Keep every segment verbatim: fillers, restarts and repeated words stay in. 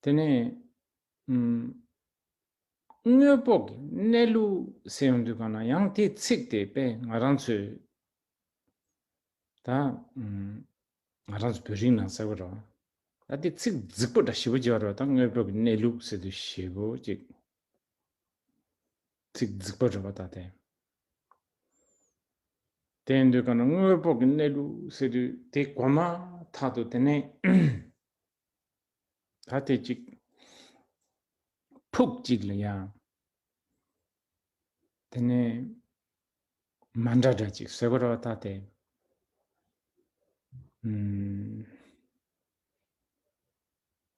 དེ་ནས་ཨུམ། དངོས་པོ་གི་གནས་ལུགས་ཟེར་ཡོང་དུས་གང་ན་ཡང་དེའི་ཚིག་དེ་དཔེ་ང་རང་ཚོས་ད་ཨུམ། ང་རང་ཚོ་བོད་རིགས་ནང་ཟེར་བ་རེད་བ། ད་དེ་ཚིག་རྫིག་པོ་འདྲ་ཞེ་པོ་ཅིག་ཡོད་རེད་བ། ད་དངོས་པོ་གི་གནས་ལུགས་ཟེར་དུས་ཞེ་པོ་ཅིག་ཚིག་རྫིག་པོ་རེད་བ་ད་དེ། དེ་ཡིན་དུས་གང་ན་དངོས་པོ་གི་གནས་ལུགས་ཟེར་དུས་དེ་གོ་མ་ཐག་ཏུ་དེ་ནས་ད་དེ་གཅིག་ཕུགས་གཅིག་ལ་ཡང་དེ་ནས་མ་འདྲ་འདྲ་གཅིག་ཟེར་དགོས་རེད་བ་ད་དེ། ཨུམ།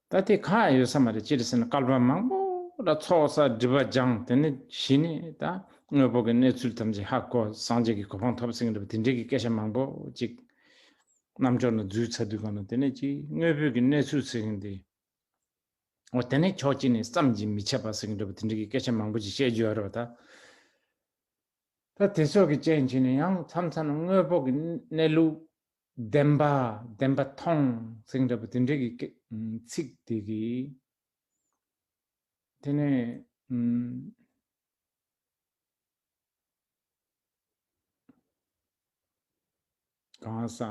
ད་དེ་གང་ཡང་ཡོད་ས་མ་རེད། ཅི་རེད་ཟེར་ན་བསྐལ་པ་མང་པོ་ལ་ཚོགས་བསགས་སྒྲིབ་པ་སྦྱངས། དེ་ནས་གཞི་ནས་ད་དངོས་པོ་གི་གནས་ཚུལ་ཐམས་ཅད་ཧ་གོ་སངས་རྒྱས་ཀྱི་གོ་འཕང་ཐོབ་ཟེར་གྱི་འདྲ་བ་དེ་འདྲའི་གི་སྐད་ཆ་མང་པོ་ཅིག་རྣམ་ཅོག་ནང་འཛུལ་ཚར་དུས་གང་ན་དེ་ནས་ཅིག་དངོས་པོ་གི་གནས་ཚུལ་ཟེར་མཁན་དེ་འོ་དེ་ནས་ཕྱོགས་གཅིག་ནས་བསམ་གྱིས་མི་ཁྱབ་པ་ཟེར་གྱི་འདྲ་བ་དེ་འདྲའི་གི་སྐད་ཆ་མང་པོ་ཅིག་བཤད་རྒྱུ་ཡོད་རེད་བ་ད། ད་དེ་ཚོ་གི་རྐྱེན་བྱས་ནས་ཡང་མཚམས་མཚམས་ན་དངོས་པོ་གི་གནས་ལུགས་བདེན་པ་བདེན་པ་མཐོང་ཟེར་འདྲ་པོ་དེ་འདྲའི་གི་སྐད་ཚིག་དེ་གི་དེ་ནས་ཨུམ། གང་ཟག་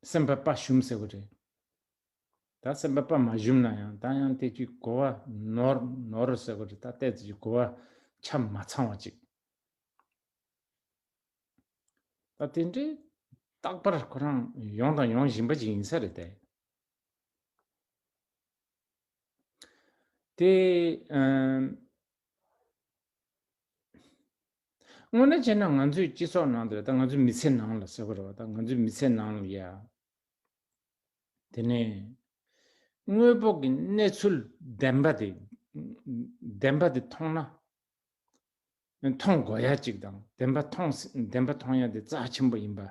སེམས་པ་དཔའ་ཞུམ་ཟེར་བ་རེད། ད་སེམས་པ་དཔའ་མ་ཞུམ་ན་ཡང་ད་ཡང་དེ་ཅིག་གོ་བ་ནོར་ནོར་ཟེར་བ་རེད། ད་ལྟས་ཅིག་གོ་བ་ཆ་མ་ཚང་བ་ཅིག་ད་དེ་འདྲའི་རྟག་པར་ཁོ་རང་ཡོང་དང་ཡོང་བཞིན་པ་ཅིག་ཡིན་ས་རེད་དེ། དེ་ཨམ། དངོས་གནས་བྱས་ན་ང་ཚོའི་སྤྱི་ཚོགས་ནང་དུ་ད་ང་ཚོའི་མི་ཚེ་ནང་ལ་ཟེར་བ་རེད་བ། ད་ང་ཚོའི་མི་ཚེ་ནང་ལ་ཡ། དེ་ནས་དངོས་པོ་གི་གནས་ཚུལ་བདེན་པ་དེ་བདེན་པ་དེ་མཐོང་ན། མཐོང་དགོས་ཡ་གཅིག་དང་བདེན་པ་མཐོང་བདེན་པ་མཐོང་ཡ་དེ་རྩ་ཆེན་པོ་ཡིན་པ།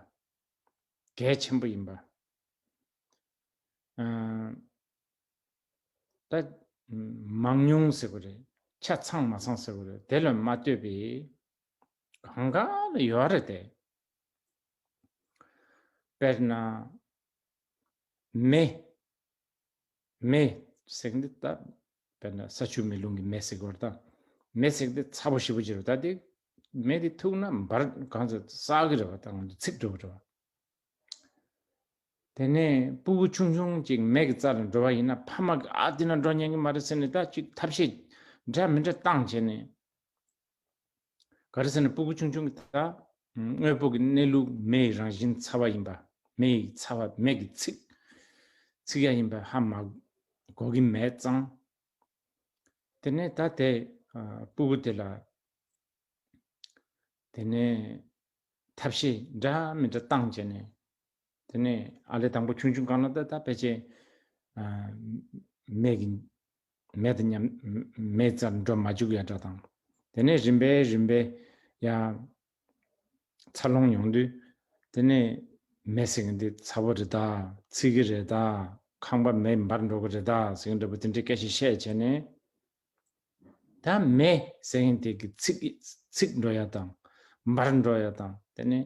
གལ་ཆེན་པོ་ཡིན་པ། ཨ། ད་མང་ཉུང་ཟེར་བ་རེད། ཆ་ཚང་མ་ཚང་ཟེར་བ་རེད། དེ་ལ་མ་ལྟོས་པའི་གང་ག་ལ་ཡོད་རེད་དེ། དཔེར་ན། མེ། མེ་ཟེར་གི་འདི་ད་དཔེར་ན་ས་ཆུ་མེ་རླུང་གི་མེ་ཟེར་གི་བར་ད། མེ་ཟེར་གི་འདི་ཚ་པོ་ཞེ་པོ་ཅིག་རེད་ད་དེ། མེ་དེ་ཐུག་ན་འབར་གང་ཚ་སག་གི་རེད་བ། ད་ང་ཚོ་ཚིག་འགྲོ་གི་རེད་བ། དེ་ནས་སྤུ་གུ་ཆུང་ཆུང་ཅིག་མེ་གི་རྩ་ལ་འགྲོ་བ་ཡིན་ན་ཕ་མ་གི་ཨ་དེ་ན་འགྲོ་ཉན་གི་མ་རེད་ཟེར་ནས་ད་ཅིག་ཐབས་ཤེས་འདྲ་མི་འདྲ་བཏང་བྱས་ནས། ག་རེ་ཟེར་ན་སྤུ་གུ་ཆུང་ཆུང་གི་ད་དངོས་པོ་གི་གནས་ལུགས་མེ་ཡི་རང་བཞིན་ཚ་བ་ཡིན་པ། མེ་ཡི་ཚ་བ་མེ་གི་ཚིག་ཚིག་ཡ་ཡིན་པ་ཧ་མ་གོ་གི་མེད་ཙང་། དེ་ནས་ད་དེ་སྤུ་གུ་དེ་ལ་དེ་ནས་ཐབས་ཤེས་འདྲ་མི་འདྲ་བཏང་བྱས་ནས། དེ་ནས་ཨ་ལས་དང་པོ་ཆུང་ཆུང་སྒང་ལ་ད་ད་ཕལ་ཆེར་མེ་གི་མེ་དང་མཉམ་མེ་རྩར་འགྲོ་མ་བཅུག་ཡ་འདྲ་དང་། དེ་ནས་རིམ་པས་རིམ་པས་ཡ་འཚར་ལོངས་ཡོང་དུས་དེ་ནས་མེ་ཟེར་གི་འདི་ཚ་བོ་རེད་ད། ཚིག་གི་རེད་ད། ཁང་པ་མེ་འབར་འགྲོ་གི་རེད་ད་ཟེར་གི་འདྲ་པོ་དེ་འདྲའི་སྐད་ཆ་བཤད་བྱས་ནས། ད་མེ་ཟེར་མཁན་དེ་གི་ཚིག་ཚིག་འགྲོ་ཡ་དང་འབར་འགྲོ་ཡ་དང་དེ་ནས་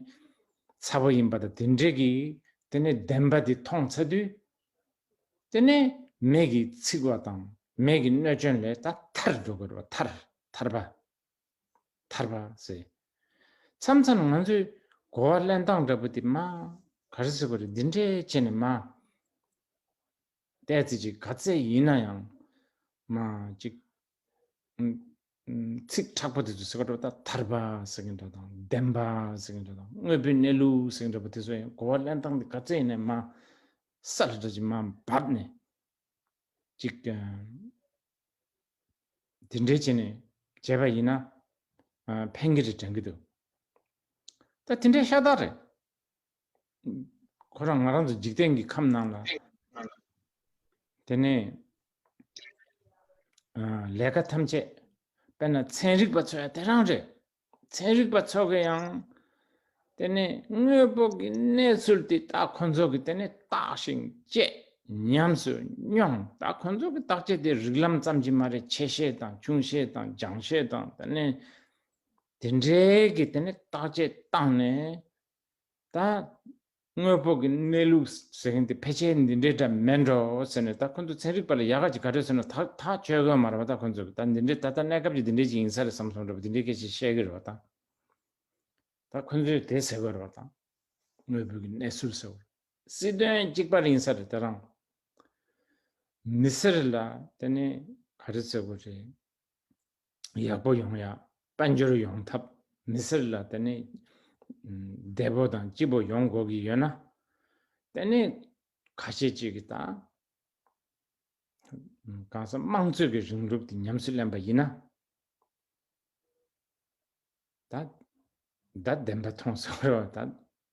ཚ་པོ་ཡིན་པ་དང་དེ་འདྲས་ཀྱི་དེ་ནས་བདེན་པ་དེ་མཐོང་ཚར་དུས། དེ་ནས་མེ་གི་ཚིག་པ་དང་མེ་གི་གནོད་སྐྱོན་ལས་ད་ཐར་འགྲོ་དགོས་རེད་བ། ཐར་ཐར་པ། ཐར་པ་ཟེར། མཚམས་མཚམས་ང་ཚོས་གོ་བ་ལེན་སྟངས་འདྲ་པོ་དེ་མ་ག་རེ་ཟེར་དགོས་རེད། འདི་འདྲས་བྱས་ནས་མ། ཏོག་ཙམ་ཅིག་ག་ཚད་ཡིན་ན་ཡང་མ་ཅིག་ཚིག་དྲག་པོ་དེ་ཚོ་ཟེར་ག་འགྲོ་ད་ཐར་པ་ཟེར་གི་འདྲ་དང་བདེན་པ་ཟེར་གི་འདྲ་དང་དངོས་པོའི་གནས་ལུགས་ཟེར་གི་འདྲ་པོ་དེ་ཚོ་ཡང་གོ་བ་ལེན་སྟངས་དེ་ག་ཚད་ཡིན་ན་མ་ས་ལ་འདྲ་ཅིག་མ་བབས་ནས་ཅིག་དེ་འདྲའི་བྱས་ནས་བྱས་པ་ཡིན་ན་ཕན་གི་རེད་དྲན་གི་འདུག་ད་དེ་འདྲའི་ཤ་སྟག་རེད། ཁོ་རང་ང་རང་ཚོ་འཇིག་རྟེན་གྱི་ཁམས་ནང་ལ། དེ་ནས་ལས་ཀ་ཐམས་ཅད་དཔེར་ན་ཚན་རིག་པ་ཚོ་ཡང་དེ་རང་རེད། ཚན་རིག་པ་ཚོ་གི་ཡང་དེ་ནས་དངོས་པོ་གི་གནས་ཚུལ་དེ་ད་ཁོ་ཚོ་གི་དེ་ནས་བརྟག་ཞིང་དཔྱད་ཉམས་སུ་མྱོང་། ད་ཁོ་ཚོ་གི་བརྟག་དཔྱད་དེ་རིགས་ལམ་ཙམ་གྱིས་མ་རེད། ཆེ་ཤེལ་དང་ཆུང་ཤེལ་དང་སྦྱང་ཤེལ་དང་དེ་ནས་དེ་འདྲའི་གི་དེ་ནས་བརྟག་དཔྱད་བཏང་ནས། ད་ དངོས་པོ་གི་གནས་ལུགས་ཟེར་མཁན་དེ་ཕལ་ཆེར་འདི་འདྲའི་འདྲ་མེད་འགྲོ་ཟེར་ནས། ད་ཁོ་ཚོ་ཚན་རིག་པ་ལ་ཡག་ག་ཅིག་ག་རེ་ཟེར་ན། ཐག་ཐག་ཆོད་དགོས་མ་རེད་པ། ད་ཁོ་ཚོ་གི་ད་འདི་འདྲའི་ད་ལྟ་གནས་སྐབས་ཀྱི་འདི་འདྲའི་ཅིག་ཡིན་ས་རེད་བསམ་སོང་འདྲ་པོ་འདི་འདྲའི་སྐད་ཆ་བཤད་གི་རེད་པ། ད་ད་ཁོ་ཚོས་དེ་ཟེར་དགོས་རེད་པ། ད་དངོས་པོ་གི་གནས་ཚུལ་ཟེར་བ་སྲིད་དོན་གཅིག་པ་རེད་ཡིན་ས་རེད། དེ་རང་མི་སེར་ལ་དེ་ནས་ག་རེ་ཟེར་དགོས་རེད། ཡག་པོ་ཡོང་ཡ། དཔལ་འབྱོར་ཡོང་ཐབས། མི་སེར་ལ་དེ་ནས་བདེ་པོ་དང་སྐྱིད་པོ་ཡོང་དགོས་ཀྱི་ཡོད་ན། དེ་ནས་ཁ་ཤས་ཅིག་གིས་ད་གང་ཟག་དམངས་གཙོའི་གི་རིང་ལུགས་དེ་ཉམས་སུ་ལེན་པ་ཡིན་ན། ད་ད་བདེན་པ་མཐོང་ཟེར་བ་ད་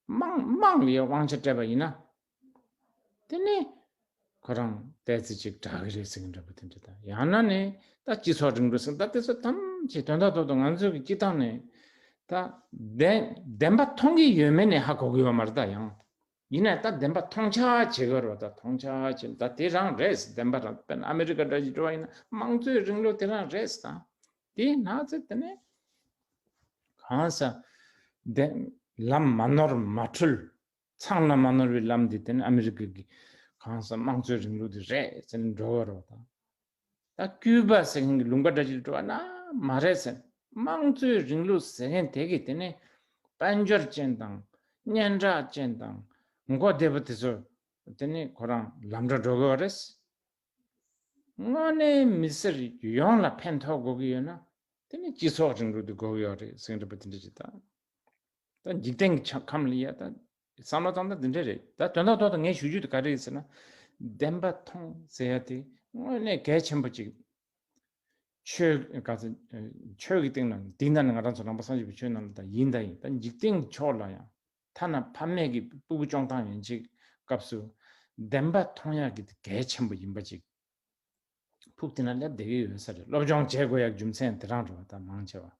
དམངས་དམངས་ལ་དབང་ཆ་སྤྲད་པ་ཡིན་ན། དེ་ནས་ཁོ་རང་ཏོག་ཙམ་ཅིག་དྲག་གི་རེད་ཟེར་གྱི་འདྲ་པོ་དེ་འདྲ། ད་ཡང་ན་ནས་ད་སྤྱི་ཚོགས་རིང་ལུགས་ཟེར། ད་དེ་ཚོ་ཐམས་ཅད་དོན་དག་ཐོག་ཏུ་ང་ཚོའི་གི་སྤྱི་བཏང་ནས་ད་བདེན་བདེན་པ་མཐོང་གི་ཡོད་མེད་ནས་ཧ་གོ་གི་ཡོད་མ་རེད། ད་ཡང་ཡིན་ན་ད་བདེན་པ་མཐོང་ཆ་བྱེད་དགོས་རེད་པ། ད་མཐོང་ཆ་བྱེད། ད་དེ་རང་རེད། བདེན་པ་རང་། དཔེར་ན་ཨ་མེ་རི་ཀ་འདྲ་ཞིག་འགྲོ་བ་ཡིན་ན་དམངས་གཙོའི་རིང་ལུགས་དེ་རང་རེད། ད་དེ་ན་ཚེ་དེ་ནས་གང་ཟག་བདེན་ལམ་མ་ནོར་མ་འཁྲུལ། མཚང་ལ་མ་ནོར་བའི་ལམ་འདི་དེ་ནི་ཨ་མི་རི་ཀ་གི་གང་ཟག་དམངས་གཙོའི་རིང་ལུགས་འདི་རེད་ཟེར་ནས་འགྲོ་བ་རེད་པ། ད་ད་ཀུའུ་པ་ཟེར་མཁན་གྱི་ལུང་པ་འདྲ་ཅིག་ལ་འགྲོ་བ་ན་མ་རེད་ཟེར། དམངས་གཙོའི་རིང་ལུགས་ཟེར་མཁན་དེ་གི་དེ་ནི་དཔལ་འབྱོར་ཅན་དང་སྙན་གྲགས་ཅན་དང་མགོ་བདེ་པོ་དེ་ཚོ་དེ་ནི་ཁོ་རང་ལམ་འགྲོ་འགྲོ་དགོས་པ་རེད། དངོས་གནས་མི་སེར་ཡོངས་ལ་ཕན་ཐོགས་དགོས་ཀྱི་ཡོད་ན། དེ་ནི་སྤྱི་ཚོགས་རིང་ལུགས་དེ་དགོས་ཀྱི་ཡོད་རེད་ཟེར་གྱི་འདྲ་པོ་དེ་འདྲ་ཅིག་ད། ད་འཇིག་རྟེན་གྱི་ཆ་ཁམས་ལ་ཡ་ད་བསམ་བློ་བཏང་ན་དེ་འདྲ་རེད། ད་དོན་དག་ཐོག་ཏུ་ངས་ཞུ་རྒྱུ་དེ་ག་རེ་རེད་ཟེར་ན། བདེན་པ་མཐོང་ཟེར་ཡ་དེ་དངོས་གནས་གལ་ཆེན་པོ་ཅིག་ཆོས་ག་ཚོད་ཆོས་ཀྱི་སྟེང་ན་འདི་ན་ནི་ང་རང་ཚོ་རང་དཔའ་སངས་རྒྱས་པའི་ཆོས་ནང་ལ་ད་ཡིན་ད་ཡིན། ད་འཇིག་རྟེན་གྱི་ཕྱོགས་ལ་ཡང་ཐ་ན་ཕ་མེས་ཀྱི་སྤུ་གུ་སྐྱོང་སྟངས་ཡིན་ཅིག་སྐབས་སུ་བདེན་པ་མཐོང་ཡག་གི་དེ་གལ་ཆེན་པོ་ཡིན་པ་ཅིག་ཕུགས་དེ་ན་སླེབས་བསྡད་ཀྱི་ཡོད་ས་རེད། སློབ་སྦྱོང་བྱེད་དགོས་ཡག་རྒྱུ་མཚན་དེ་རང་རེད་པ། ད་མང་ཆེ་བ་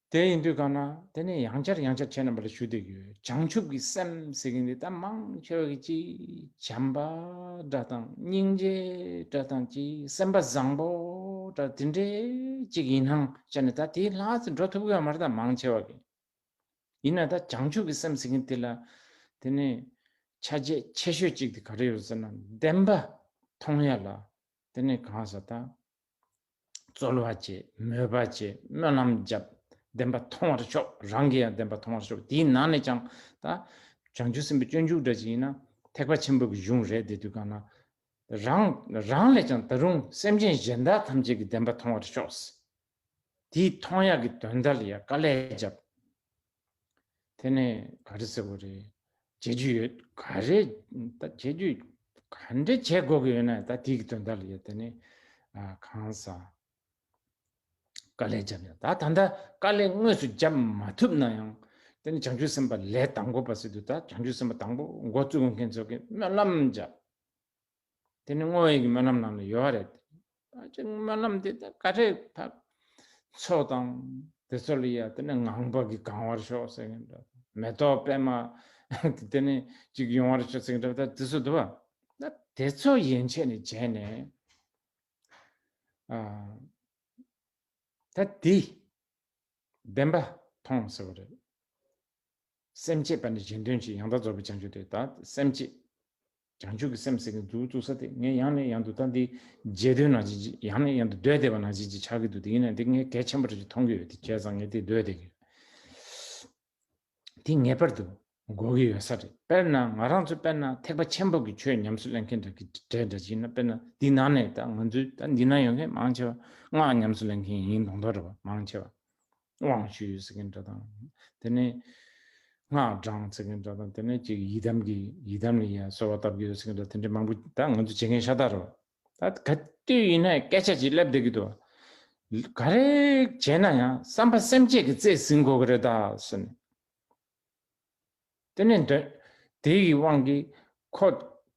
དེ་ཡིན་དུས་གང་ན་དེ་ནས་ཡང་བསྐྱར་ཡང་བསྐྱར་ཁྱེད་རྣམ་པ་ལ་ཞུ་བསྡད་ཀྱི་ཡོད། བྱང་ཆུབ་ཀྱི་སེམས་ཟེར་གྱི་འདི་ད་མང་ཆེ་བ་གི་ཅིག་བྱམས་པ་འདྲ་དང་སྙིང་རྗེ་འདྲ་དང་ཅིག་སེམས་པ་བཟང་པོ་འདྲ་དེ་འདྲའི་ཅིག་ཡིན་སྣང་བྱས་ནས་ད་དེའི་ལྷག་ཙམ་འགྲོ་ཐུབ་ཀྱི་ཡོད་མ་རེད། ད་མང་ཆེ་བ་གི། ཡིན་ན་ད་བྱང་ཆུབ་ཀྱི་སེམས་ཟེར་མཁན་དེ་ལ་དེ་ནས་ཆ་རྒྱུས་ཆེ་ཤོས་གཅིག་དེ་ག་རེ་ཡོད་ཟེར་ན། བདེན་པ་མཐོང་ཡ་ལ་དེ་ནས་གང་ཟག་ད་རྩོལ་བ་བྱེད། མོས་པ་བྱེད། སྨོན་ལམ་བརྒྱབ། བདེན་པ་མཐོང་བར་ཤོག་རང་གིས་ཡང་བདེན་པ་མཐོང་བར་ཤོག་དེའི་ནང་ནས་ཀྱང་ད་བྱང་ཆུབ་སེམས་དཔའི་སྤྱོད་འཇུག་འདྲ་ཅིག་ཡིན་ན་ཐེག་པ་ཆེན་པོ་གི་གཞུང་རེད། དེ་དུས་གང་ན། རང་རང་ལས་ཀྱང་ད་རུང་སེམས་ཅན་གཞན་དག་ཐམས་ཅད་ཀྱི་བདེན་པ་མཐོང་བར་ཤོག་དེའི་མཐོང་ཡག་གི་དོན་དག་ལ་ཡ་དཀའ་ལས་བརྒྱབ། དེ་ནས་ག་རེ་ཟེར་དགོས་རེད། བྱེད་རྒྱུ་ཡོད་ག་རེ། ད་བྱེད་རྒྱུ་ག་འདྲ་བྱེད་དགོས་ཀྱི་ཡོད་ན་ད་དེའི་གི་དོན་དག་ལ་ཡ་དེ་ནས་ཨ་གང་ཟག་དཀའ་ལས་བརྒྱབ་ཡ། ད་ད་ལྟ་དཀའ་ལས་དངོས་སུ་བརྒྱབ་མ་ཐུབ་ན་ཡང་དེ་ནས་བྱང་ཆུབ་སེམས་དཔའ་ལས་དང་པོ་པ་ཟེར་དུས་ད་བྱང་ཆུབ་སེམས་དཔའ་དང་པོ་འགོ་བཙུགས་མཁན་ཚོ་གིས་སྨོན་ལམ་བརྒྱབ། དེ་ནི་བསྔོ་བའི་གི་སྨོན་ལམ་ནང་ལ་ཡོད་རེད། ད་ཅིག་སྨོན་ལམ་དེ་ད་ག་རེ་ད་མཚོ་དང་དེ་ཚོ་ལ་ཡ་དེ་ནི་ངང་པ་གིས་གང་བར་ཤོག་ཟེར་མཁན་འདྲ། མེ་ཏོག་པད་མ་དེ་ནི་ཅིག་ཡོང་བར་ཤོག་ཟེར་མཁན་འདྲ། ད་དེ་ཚོ་འདུག་བ། ད་དེ་ཚོ་ཡན་ཆད་ནས་བྱས་ནས་ཨ། ད་འདི་བདེན་པ་མཐོང་ཟེར་བ་རེད། སེམས་བསྐྱེད་པ་ནི་གཞན་དོན་བྱེད། ཡང་དག་རྫོགས་པའི་བྱང་ཆུབ་སྟེ། ད་སེམས་བསྐྱེད། བྱང་ཆུབ་ཀྱི་སེམས་ཟེར་མཁན་འདུག་བཙུགས་ས་དེ་ངས་ཡང་ནས་ཡང་དུ་ད་འདི་རྗེས་ཟློས་ནང་བཞིན་ཅིག་ཡང་ནས་ཡང་དུ་ཟློས་བསྡད་པ་ནང་བཞིན་ཅིག་ཆགས་ཀྱི་འདུག་དེ་ཡིན་ན་འདི་ངས་གལ་ཆེན་པོ་རེད་ཅེས་མཐོང་གི་ཡོད། དེ་བྱས་ཙང་ངས་དེ་ཟློས་བསྡད་ཀྱི་ཡོད། དེ་ངེས་པར་དུ་དགོས་ཀྱི་ཡོད་ས་རེད། དཔེར་ན་ང་རང་ཚོ་དཔེར་ན་ཐེག་པ་ཆེན་པོ་གི་ཆོས་ཉམས་སུ་ལེན་མཁན་འདྲ་གི་གྲས་འདྲ་ཞིག་ཡིན་ན། དཔེར་ན་འདི་ནང་ནས་ད་ང་ཚོའི་ད་འདི་ན་ཡོད་མཁན་མང་ཆེ་བ་སྔགས་ཉམས་སུ་ལེན་མཁན་ཡིན་མདོག་མདོག་རེད་པ། མང་ཆེ་བ་དབང་ཞུ་ཟེར་མཁན་འདྲ་དང་། དེ་ནས་སྔགས་བགྲང་ཟེར་མཁན་འདྲ་དང་། དེ་ནས་ཅིག་ཡི་དམ་གྱི་ཡི་དམ་ལ་ཡ་གསོལ་བ་བཏབ་ཀྱི་ཡོད་ཟེར་མཁན་འདྲ། དེ་འདྲ་མང་པོ་ད་ང་ཚོ་བྱེད་མཁན་ཤ་སྟག་རེད་པ། ད་ག་དུས་ཡིན་ན་སྐད་ཆ་ཅིག་སླེབས་བསྡད་ཀྱི་འདུག་ག་རེ་བྱས་ན་ཡང་བསམ་པ་སེམས་བསྐྱེད་ཀྱི་རྩེས་ཟིན་དགོས་ཀྱི་རེད་ད་ཟེར་ནས། དེ་ནས་འདོན། དེ་ཡི་དབང་གིས་ཁོ་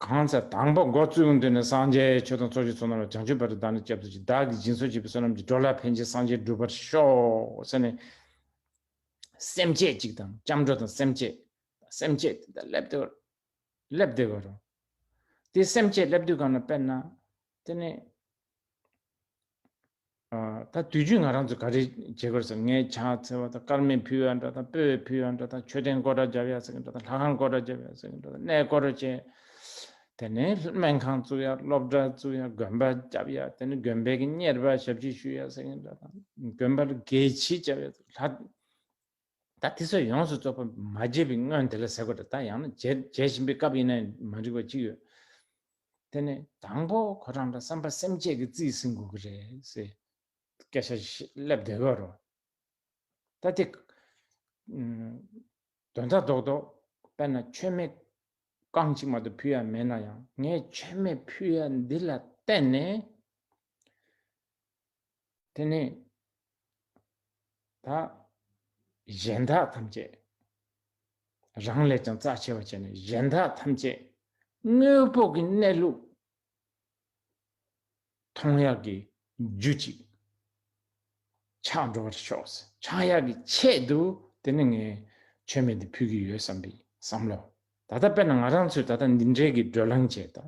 གང་ཚེ་དང་པོ་འགོ་བཙུགས་འདོན་ནས། སངས་རྒྱས་ཆོས་དང་ཚོགས་ཀྱི་ཚོགས་རྣམས་ལ། བྱང་ཆུབ་བར་དུ་བདག་ནི་སྐྱབས་སུ་མཆི། བདག་གིས་སྦྱིན་སོགས་བགྱིས་པའི་བསོད་ནམས་ཀྱིས། འགྲོ་ལ་ཕན་ཕྱིར་སངས་རྒྱས་འགྲུབ་པར་ཤོག་ཟེར་ནས། སེམས་བསྐྱེད་ཅིག་དང་སྐྱབས་འགྲོ་དང་སེམས་བསྐྱེད། སེམས་བསྐྱེད་དེ་ལ་སླེབས་བསྡད་སླེབས་བསྡད་དགོས་རེད། དེ་སེམས་བསྐྱེད་སླེབས་དུས་གང་ན་དཔེར་ན་དེ་ནས་ ད་དུས་རྒྱུན་ང་རང་ཚོ་ག་རེ་བྱེད་དགོས་ཟེར། ངས་ཕྱག་འཚལ་བ་དང་དཀར་མེ་ཕུལ་བ་འདྲ་དང་། སྤོས་ཕུལ་བ་འདྲ་དང་། མཆོད་རྟེན་སྐོར་ར་རྒྱབ་ཡ་ཟེར་གི་འདྲ་དང་། ལྷ་ཁང་སྐོར་ར་རྒྱབ་ཡ་ཟེར་གི་འདྲ་དང་། གནས་སྐོར་ར་བྱས། དེ་ནས་སྨན་ཁང་བཙུགས་ཡ། སློབ་གྲྭ་བཙུགས་ཡ། དགོན་པ་རྒྱབ་ཡ། དེ་ནས་དགོན་པའི་གི་གཉེར་པ་ཞབས་ཕྱི་ཞུ་ཡ་ཟེར་གི་འདྲ་དང་། དགོན་པ་ལ་དགེ་བྱེད་རྒྱབ་ཡ། ལྷ། ད་དེ་ཚོ་ཡོངས་སུ་རྫོགས་པ་མ་བྱས་པའི་སྔོན་དེ་ལ་ཟེར་དགོས་རེད། ད་ཡང་ན་བྱེད་བྱེད་བཞིན་པའི་སྐབས་ཡིན་ན་མ་འགྲིག་པ་ཅིག་ཡོད། དེ་ནས་དང་པོ་ཁོ་རང་འདྲ་བསམ་པ་སེམས་བསྐྱེད་ཀྱི་རྩིས་ཟིན་དགོས་ཀྱི་རེད་ཟེར་སྐད་ཆ་ཞིག་སླེབས་བསྡད་ཡོད་རེད། ད་དེ་དོན་དག་རྡོག་རྡོག་དཔེར་ན་མཆོད་མེ་རྐང་གཅིག་མ་གཏོགས་ཕུལ་ཡ་མེད་ན་ཡང་། ངས་མཆོད་མེ་ཕུལ་ཡ་འདི་ལ་བརྟེན་ནས། དེ་ནས་ད་གཞན་དག་ཐམས་ཅད། རང་ལས་ཀྱང་རྩ་ཆེ་བ་བྱས་ནས་གཞན་དག་ཐམས་ཅད་དངོས་པོ་གི་གནས་ལུགས་མཐོང་ཡག་གི་རྒྱུ་ཅིག་ཆགས་འགྲོ་བར་ཤོག། ཆགས་ཡག་གི་ཆེད་དུ་དེ་ནི་ངས་མཆོད་མེ་འདི་ཕུལ་གྱི་ཡོད་བསམ་པའི་བསམ་བློ། ད་ལྟ་དཔེར་ན་ང་རང་ཚོས་ད་ལྟ་འདི་འདྲའི་གི་བགྲོ་གླེང་བྱས། ད་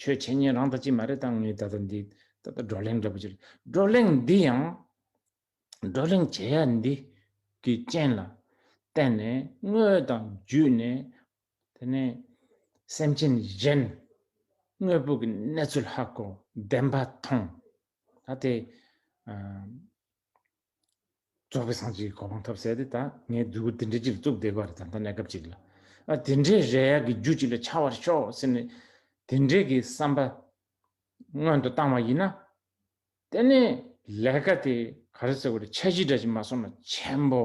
ཆོས་འཆད་ཉན་རང་ད་ཅི་མ་རེད། ད་ངས་ད་ལྟ་འདི་ད་ལྟ་བགྲོ་གླེང་འདྲ་པོ་ཅིག་རེད། བགྲོ་གླེང་འདི་ཡང་། བགྲོ་གླེང་བྱེད་ཡ་འདི་གི་རྐྱེན་ལ་བརྟེན་ནས་དངོས་དང་བརྒྱུད་ནས། དེ་ནས་སེམས་ཅན་གཞན་དངོས་པོ་གི་གནས་ཚུལ་ཧ་གོ། བདེན་པ་མཐོང་། ད་དེ་རྫོགས་པའི་སངས་རྒྱས་ཀྱི་གོ་འཕང་ཐོབ་ཟེར་དེ། ད་ངས་འདུག་དེ་འདྲའི་ཅིག་ལ་བཙུགས་བསྡད་པ་རེད། ད་ལྟ་གནས་སྐབས་ཅིག་ལ། ཨ་དེ་འདྲའི་རེ་ཡག་གི་རྒྱུ་ཅིག་ལ་ཆགས་པར་ཤོག་ཟེར་ནས་དེ་འདྲའི་གི་བསམ་པ་སྔོན་དུ་བཏང་བ་ཡིན་ན། དེ་ནས་ལས་ཀ་དེ་ག་རེ་ཟེར་དགོས་རེད། འཆར་གཞི་འདྲ་ཞིག་མ་སོང་ན་ཆེན་པོ།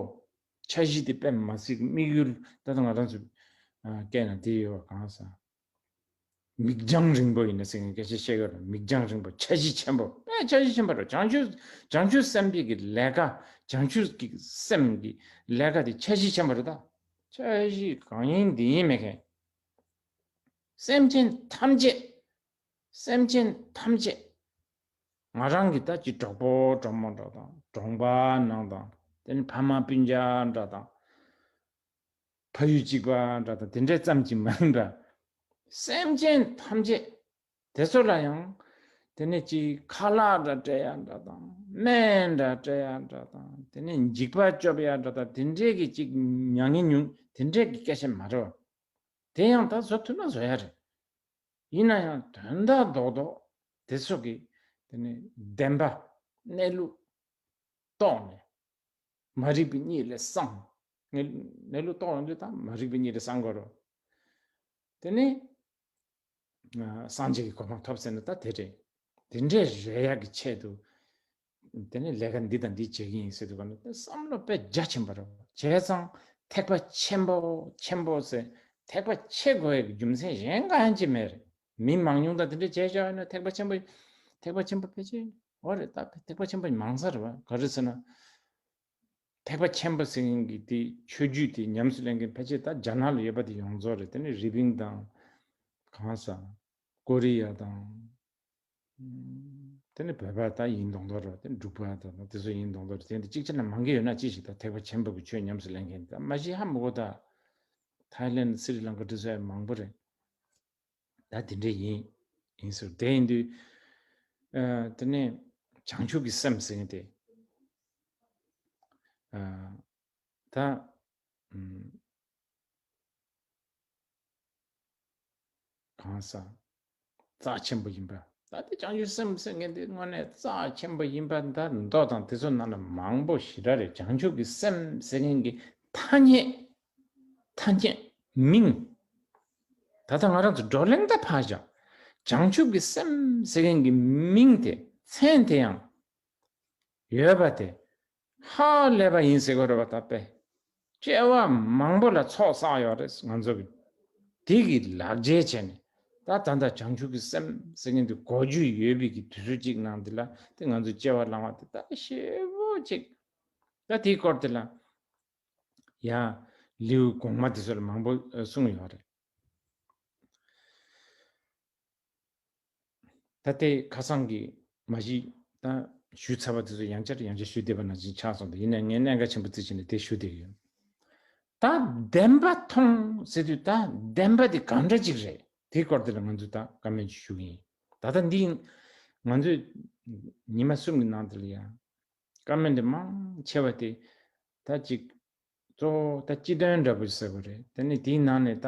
འཆར་གཞི་དེ་དཔེ་མ་སྲིད་དམིགས་ཡུལ། ད་ལྟ་ང་རང་ཚོ་སྐད་ན་དེ་ཡོད་པ་གང་ཟེར། མིག་རྒྱང་རིང་པོ་ཡིན་ན་ཟེར་མཁན་སྐད་ཆ་བཤད་ཀྱི་ཡོད་རེད། མིག་རྒྱང་རིང་པོ། འཆར་གཞི་ཆེན་པོ། དཔེ་འཆར་གཞི་ཆེན་པོ་རེད། བྱང་ཆུབ་བྱང་ཆུབ་སེམས་དཔའི་གི་ལས་ཀ། བྱང་ཆུབ་ཀྱི་སེམས་ཀྱི་ལས་ཀ་དེ་འཆར་གཞི་ཆེན་པོ་རེད། ད་འཆར་གཞི་གང་ཡིན་འདི་ཡིན་མེད་མཁན། སེམས་ཅན་ཐམས་ཅད། སེམས་ཅན་ཐམས་ཅད། ང་རང་གི་ད་ཅི་གྲོགས་པོ་གྲོགས་མོ་འདྲ་དང་། གྲོང་པ་ནང་དང་། དེ་ནི་ཕ་མ་སྤུན་ཀྱག་འདྲ་དང་། ཕ་ཡུལ་གཅིག་པ་འདྲ་དང་། དེ་འདྲའི་ཙམ་གྱིས་མ་ཡིན་པ། སེམས་ཅན་ཐམས་ཅད་དེ་ཚོ་ལ་ཡང་། དེ་ནས་ཅིག་ཁ་ལག་འདྲ་སྤྲད་ཡ་འདྲ་དང་། སྨན་འདྲ་སྤྲད་ཡ་འདྲ་དང་། དེ་ནས་འཇིགས་པ་སྐྱོབ་ཡ་འདྲ་དང་། དེ་འདྲའི་གི་ཅིག་མྱ་ངན་ཉུང་དེ་འདྲའི་གི་སྐད་ཆ་མ་རེད་བ། དེ་ཡང་ད་བཟོ་ཐུབ་ན་བཟོ་ཡ་རེད། ཡིན་ན་ཡང་དོན་དག་རྡོག་རྡོག་དེ་ཚོ་གི་དེ་ནས་བདེན་པ་གནས་ལུགས་རྟོགས་ནས། མ་རིག་པའི་གཉིད་ལས་སངས། གནས་གནས་ལུགས་རྟོགས་ཡོང་དུས་ད་མ་རིག་པའི་གཉིད་ལས་སངས་དགོས་རེད། དེ་ནས་སངས་རྒྱས་ཀྱི་གོ་འཕང་ཐོབ་ཟེར་ན་ད་དེ་རེད། དེ་འདྲའི་རེ་ཡག་གི་ཆེད་དུ། དེ་ནས་ལས་ཀ་འདི་དང་འདི་བྱེད་ཀྱི་ཡིན་ཟེར་དུས་ག་ནས་བསམ་བློ་དཔེ་རྒྱ་ཆེན་པོ་རེད། བྱས་ཙང་ཐེག་པ་ཆེན་པོ་ཆེན་པོ་ཟེར། ཐེག་པ་ཆེ་དགོས་ཡག་གི་རྒྱུ་མཚན་གཞན་གང་ཡང་ཅི་མེད་རེད། མི་མང་ཉུང་དང་དེ་འདྲ་བྱས་བཞག་ཡོད་ན་ཐེག་པ་ཆེན་པོ། ཐེག་པ་ཆེན་པོ་ཕལ་ཆེར་འོ་རེད། ད་ཐེག་པ་ཆེན་པོ་མང་ས་རེད་བ། ག་རེ་ཟེར་ན། ཐེག་པ་ཆེན་པོ་ཟེར་མཁན་གྱི་དེ་ཆོས་བརྒྱུད་དེ་ཉམས་སུ་ལེན་མཁན་ཕལ་ཆེར་ད་རྒྱ་ནག་ལ་ཡོད་པ་དེ་ཡོངས་རྫོགས་རེད། དེ་ནི་རི་པིན་དང་། གང་ཟག་ཀོ་རི་ཡ་དང་། དེ་ནི་བོད་པ་ད་ཡིན་མདོག་མདོག་རེད། དེ་འབྲུག་པ་དང་དེ་ཚོ་ཡིན་མདོག་མདོག་རེད། དེ་འདི་གཅིག་བྱས་ན་མང་གི་ཡོད་ན་ཅི་ཞིག་ད་ཐེག་པ་ཆེན་པོ་གི་ཆོས་ཉམས་སུ་ལེན་མཁན་ད་མ་གཞི་ཧ་མི་གོ། ད་ཐའི་ལེན། སི་རི་ལང་ཀ་འདི་ཚོ་ཡང་མང་པོ་རེད། ད་དེ་འདྲ་ཡིན། ཡིན་ཟེར། དེ་ཡིན་དུས། ཨ་དེ་ནས་བྱང་ཆུབ་ཀྱི་སེམས་ཟེར་མཁན་དེ། ཨ་ད་ཨམ་གང་ཟག་རྩ་ཆེན་པོ་ཡིན་པ། ད་དེ་བྱང་ཆུབ་སེམས་ཟེར་མཁན་དེ་དངོས་གནས་རྩ་ཆེན་པོ་ཡིན་པ་ད་མདོ་དང་དེ་ཚོ་ནང་ན་མང་པོ་ཞེ་དྲག་རེད། བྱང་ཆུབ་ཀྱི་སེམས་ཟེར་མཁན་གྱི་ཐ་སྙད། ཐ་སྙད་མིང་། ད་ལྟ་ང་རང་ཚོ་བགྲོ་གླེང་ད་ཕར་བཞག། བྱང་ཆུབ་ཀྱི་སེམས་ཟེར་མཁན་གྱི་མིང་དེ། མཚན་དེ་ཡང་ཡོད་པ་དེ་ཧ་ལས་པ་ཡིན་ཟེར་དགོས་རེད་བ། ད་དཔེ་སྐྱེ་བ་མང་པོ་ལ་ཚོགས་བསགས་ཡོད་རེད་ང་ཚོ་གི། དེ་གི་ལག་འཇལ་བྱས་ནས། ད་ད་ལྟ་བྱང་ཆུབ་ཀྱི་སེམས་ཟེར་མཁན་དེ་གོ་རྒྱུ་ཡོད་པའི་གི་དུས་ཚོད་ཅིག་ནང་དེ་ལ་དེ་ང་ཚོ་སྐྱེ་བ་བླང་བ་དེ་ད་ཞེ་པོ་ཅིག། ད་དེའི་སྐོར་དེ་ལ་ཡང་ལེའུ་གོང་མ་དེ་ཚོ་ལ་མང་པོ་གསུངས་ཡོད་རེད། ད་ལྟའི་ཁ་སང་གི་མ་གཞི་ད་ཞུས་ཚར་བ་དེ་ཚོ་ཡང་བསྐྱར་ཡང་བསྐྱར་ཞུ་བསྡད་པ་ནང་བཞིན་ཆགས་སོང་། ད་ཡིན་ན་ངས་གནད་འགག་ཆེན་པོ་བརྩིས་བྱས་ནས་དེ་ཞུ་བསྡད་ཀྱི་ཡོད། ད་བདེན་པ་མཐོང་ཟེར་དུས་ད་བདེན་པ་དེ་གང་འདྲ་ཅིག་རེད། དེའི་སྐོར་དེ་ལ་ང་ཚོས་ད་བཀའ་མོལ་ཅིག་ཞུ་གི་ཡིན། ད་ལྟ་འདི་ ང་ཚོས་ཉི་མ་གསུམ་གྱི་ནང་དུ་ལ་ཡང་བཀའ་མོལ་འདི་མང་ཆེ་བ་དེ་ད་ཅིག་གཙོ་བོ་ད་སྤྱི་དོན་འདྲ་པོ་ཟེར་དགོས་རེད། དེ་ནས་དེའི་ནང་ནས་ད་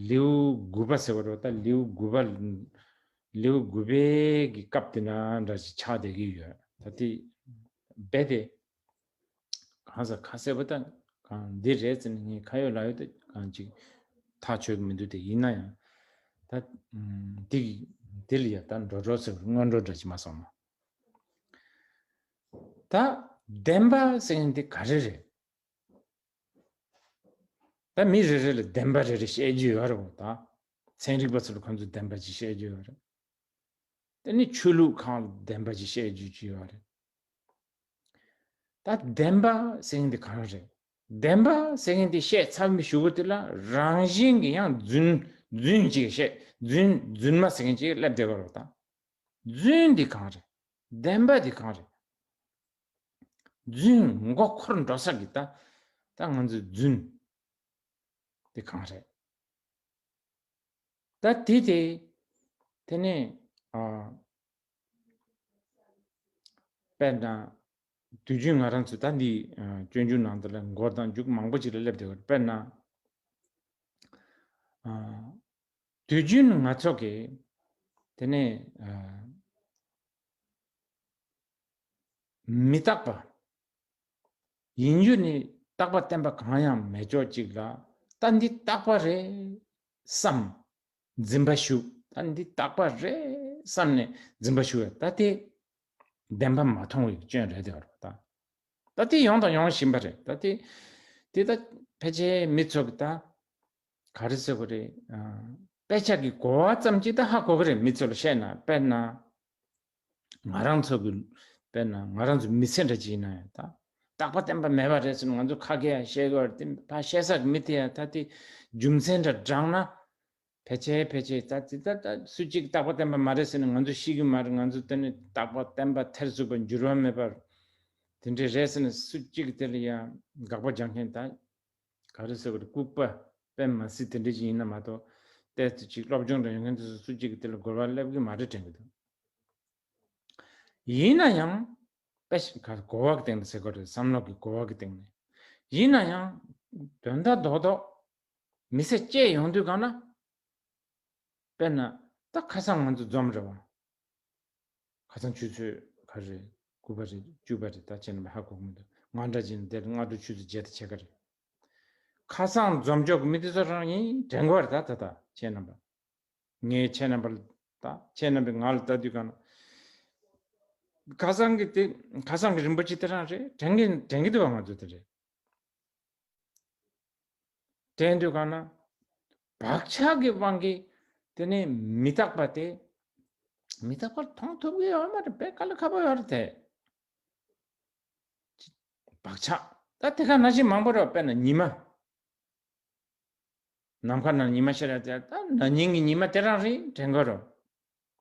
ལེའུ་དགུ་པ་ཟེར་དགོས་རེད། ད་ལེའུ་དགུ་པ་ལེའུ་དགུ་པའི་གི་སྐབས་དེ་ན་འདྲ་ཞིག་ཆགས་བསྡད་ཀྱི་ཡོད། ད་དེ་རྦད་དེ་གང་ཟག་ཁ་གསལ་པོ་ད་གང་འདི་རེད་ཟེར་ནས་ངས་ཁ་ཡོད་ལག་ཡོད་དུ་གང་ཅིག་ཐག་ཆོད་ཀྱི་མི་འདུག་དེ་ཡིན་ན་ཡང་ད་འདི་འདི་ལ་ཡ་ད་འགྲོ་འགྲོ་ཟེར་སྔོན་འགྲོ་འདྲ་ཅིག་མ་སོང་ན། ད་བདེན་པ་ཟེར་མཁན་དེ་ག་རེ་རེད། ད་མི་རེ་རེ་ལ་བདེན་པ་རེ་རེ་བཤད་རྒྱུ་ཡོད་རེད་བ། ད་ཚན་རིག་པ་ཚོ་ལ་ཁོང་ཚོས་བདེན་པ་ཅིག་བཤད་རྒྱུ་ཡོད་རེད། དེ་ནི་ཆོས་ལུགས་ཁག་ལ་བདེན་པ་ཅིག་བཤད་རྒྱུ་ཅིག་ཡོད་རེད། ད་བདེན་པ་ཟེར་མཁན་དེ་གང་རེད། བདེན་པ་ཟེར་མཁན་དེ་བཤད་ཚར་བའི་གཞུག་གུ་དེ་ལ་རང་བཞིན་གྱི་ཡང་རྫུན་རྫུན་ཅིག་བཤད། རྫུན་རྫུན་མ་ཟེར་མཁན་ཅིག་སླེབས་བསྡད་པ་རེད་བ། ད་རྫུན་འདི་གང་རེད། བདེན་པ་འདི་གང་རེད། རྫུན་མགོ་འཁོར་འགྲོ་ས་གི་ད་ད་ང་ཚོའི་རྫུན་འདི་གང་རེད། ད་དེ་དེ་དེ་ནས་ཨ་དཔེར་ན་དུས་རྒྱུན་ང་རང་ཚོ་ད་འདི་ཨ་སྤྱོད་འཇུག་ནང་དུ་ལ་མགོ་དང་མཇུག་མང་པོ་ཅིག་ལ་སླེབས་བསྡད་ཡོད། དཔེར་ན་ཨ་དུས་རྒྱུན་ང་ཚོ་གི་དེ་ནས་ཨ་མི་རྟག་པ། ཡིན་རྒྱུ་ནི་རྟག་པ་བརྟན་པ་གང་ཡང་མེད་ཕྱོགས་གཅིག་ལ། ད་འདི་རྟག་པ་རེད་བསམ། འཛིན་པ་ཞུགས། ད་འདི་རྟག་པ་རེད་བསམ་ནས་འཛིན་པ་ཞུགས་ཡ། ད་དེ་བདེན་པ་མ་མཐོང་བའི་སྐྱོན་རེད་དེ་བར་ད། ད་དེ་ཡོང་དང་ཡོང་བཞིན་པ་རེད། ད་དེ་དེ་ད་ཕལ་ཆེར་མི་ཚོ་གི་ད་ག་རེ་ཟེར་དགོས་རེད། ཨ་དཔེ་ཆ་གི་གོ་བ་ཙམ་གྱིས་ད་ཧ་གོ་གི་རེད། མི་ཚོ་ལ་བཤད་ན། དཔེར་ན་ང་རང་ཚོ་གི་དཔེར་ན་ང་རང་ཚོ་མི་ཚེ་འདྲ་ཅིག་ཡིན་ན་ཡང་ད་རྟག་པ་བརྟན་པ་མེད་པ་རེད་ཟེར་ན་ང་ཚོ་ཁ་སྐད་ཡང་བཤད་དགོས་རེད། དེ་ཕ་བཤད་ས་གི་མི་དེ་ཡང་ད་དེ་རྒྱུ་མཚན་འདྲ་བགྲངས་ན་ཕལ་ཆེར་ཕལ་ཆེར་ད་དེ་ད་ད་སུ་གཅིག་རྟག་པ་བརྟན་པ་མ་རེད་ཟེར་ན་ང་ཚོ་ཤེས་ཀྱི་མ་རེད། ང་ཚོ་དེ་ནི་རྟག་པ་བརྟན་པ་ཐེར་ཟུག་པ་འགྱུར་བ་མེད་པར་དེ་འདྲས་རེད་ཟེར་ན་སུ་གཅིག་དེ་ལ་ཡང་དགག་པ་རྒྱག་མཁན་ད་ག་རེ་ཟེར་དགོས་རེད། ལྐུགས་པ་དཔེ་མ་སྲིད་དེ་འདྲས་ཅིག་ཡིན་ན་མ་གཏོགས་ཏོག་ཙམ་ཅིག་སློབ་སྦྱོང་འདྲ་ཡོད་མཁན་དེ་ཚོ་སུ་གཅིག་གིས་དེ་ལ་གོ་བ་སླེབས་ཀྱི་མ་རེད་དྲན་གྱི་འདུག་ཡིན་ན་ཡང་དཔེ་ཞིག་ག་གོ་བ་གི་སྟེང་ནས་ཟེར་དགོས་རེད། བསམ་བློ་གི་གོ་བ་གི་སྟེང་ནས། ཡིན་ན་ཡང་དོན་དག་རྡོག་རྡོག་མི་ཚེ་སྐྱེལ་ཡོང་དུས་གང་ན། དཔེར་ན་ད་ཁ་སང་ང་ཚོ་འཛོམས་རེད་བ། ཁ་སང་ཆུ་ཚོད་ག་རེ་རེད། དགུ་པ་རེད། བཅུ་པ་རེད། ད་ཁྱེད་རྣམ་པ་ཧ་གོ་གི་མི་འདུག་ང་འདྲ་ཅིག་ནི་དེར་སྔ་དྲོ་ཆུ་ཚོད་བརྒྱད་དང་ཕྱེད་ཀ་རེད། ཁ་སང་འཛོམས་འཇོག་གི་མི་དེ་ཚོ་རང་ཡིན་དྲན་གོ་རེད། ད་ད་ད་ཁྱེད་རྣམ་པ། ངས་ཁྱེད་རྣམ་པ་ལ་ད་ཁྱེད་རྣམ་པས་ང་ལ་ལྟ་དུས་གང་ན། ཁ་སང་གི་དེ་ཁ་སང་གི་རིན་པོ་ཆེ་དེ་རང་རེད། དྲན་གི་དྲན་གི་འདུག་བ། ང་ཚོ་དེ་རེད། དྲན་དུས་གང་ན། བག་ཆགས་ཀྱི་དབང་གིས་དེ་ནས་མི་རྟག་པ་དེ་མི་རྟག་པར་མཐོང་ཐུབ་ཀྱི་ཡོད་མ་རེད། དཔེ་དཀའ་ལས་ཁག་པོ་ཡོད་རེད་དེ། བག་ཆགས་ད་དེ་ག་ནང་བཞིན་མང་པོ་རེད། དཔེར་ན་ཉི་མ། ནམ་མཁའ་ནང་ཉི་མ་ཤར་ཡ་དེ་ད་ན་ནིང་གི་ཉི་མ་དེ་རང་རེད་དྲན་གོ་རོ།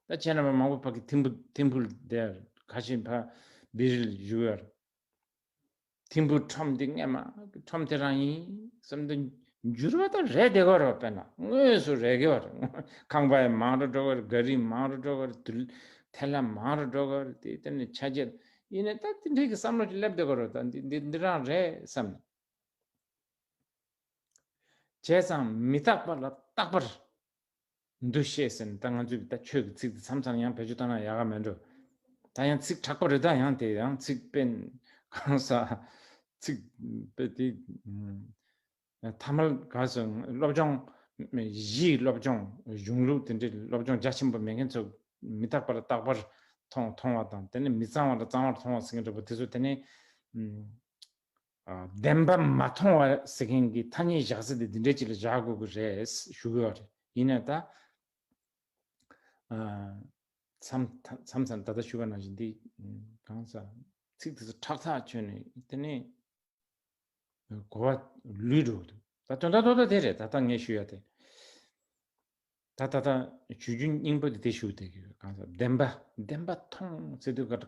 ད་ཁྱེད་རྣམ་པ་མང་པོ་ཕ་གི་ཐིམ་ཕུ་ཐིམ་ཕུ་དེ་ཁ་ཤས་ཕ་བི་རིལ་བཞུགས་ཡོད། ཐིམ་ཕུ་ཁྲོམ་འདི་སྔས་མ་ཁྲོམ་དེ་རང་ཡིན་བསམ་དུ་འགྱུར་བ་ད་རེད་བསྡད་གོ་རོ། དཔེར་ན་དངོས་སུ་རེད་གི་བར་ཁང་པ་ཡང་མང་རུ་འགྲོ་གི་རེད། ག་རི་མང་རུ་འགྲོ་གི་རེད། དུ་ཐལ་ལ་མང་རུ་འགྲོ་གི་རེད། དེ་དེ་ནས་ཆ་རྐྱེན་ཡིན་ནས་ད་དེ་འདྲའི་གི་བསམ་བློ་ཅིག་སླེབས་བསྡད་གོ་རོ། ད་འདི་འདི་འདི་རང་རེད་བསམ་ནས། བྱས་ཙང་མི་རྟག་པ་ལ་རྟག་པར་འདུ་ཤེས་ཟེར་ནས་ད་ང་ཚོས་ད་ཆོས་ཀྱི་ཚིག་དེ་མཚམས་མཚམས་ཡང་བེད་སྤྱོད་བཏང་ན་ཡག་ག་མེད་འགྲོ། ད་ཡང་ཚིག་དྲག་པོ་རེད། ད་ཡང་དེ་ཡང་ཚིག་དཔེ་གང་ས་ཚིག་དཔེ་དེ་ཐ་མལ་ག་སོ་སློབ་སྦྱོང་གཞིའི་སློབ་སྦྱོང་གཞུང་ལུགས་དེ་འདྲའི་སློབ་སྦྱོང་རྒྱ་ཆེན་པོ་མེད་མཁན་ཚོ་མི་རྟག་པ་ལ་རྟག་པར་མཐོང་མཐོང་བ་དང་དེ་ནས་མི་གཙང་བ་ལ་གཙང་བར་མཐོང་བ་ཟེར་མཁན་འདྲ་པོ་དེ་ཚོ་དེ་ནས། བདེན་པ་མ་མཐོང་བ་ཟེར་མཁན་གྱི་ཐ་སྙད་བཞག་ས་དེ་འདི་འདྲའི་ཅིག་ལ་བཞག་དགོས་ཀྱི་རེད་ཞུ་གི་ཡོད་རེད། ཡིན་ནའི་ད་མཚམས་མཚམས་མཚམས་ད་ལྟ་ཞུ་བ་ནང་བཞིན་འདི་གང་ཟག་ཚིག་དེ་ཚོ་ཁྲག་ཐག་ཆོད་ནས་དེ་ནས་གོ་བ་ལུས་འགྲོ་གི་འདུག་ད་དོན་དག་རྡོག་རྡོག་དེ་རེད། ད་ལྟ་ངས་ཞུ་ཡ་དེ་ད་ད་ལྟ་ཞུ་རྒྱུ་སྙིང་པོ་དེ་དེ་ཞུ་བསྡད་ཀྱི་ཡོད། གང་ཟག་བདེན་པ་བདེན་པ་མཐོང་ཟེར་དུས་ག་ག་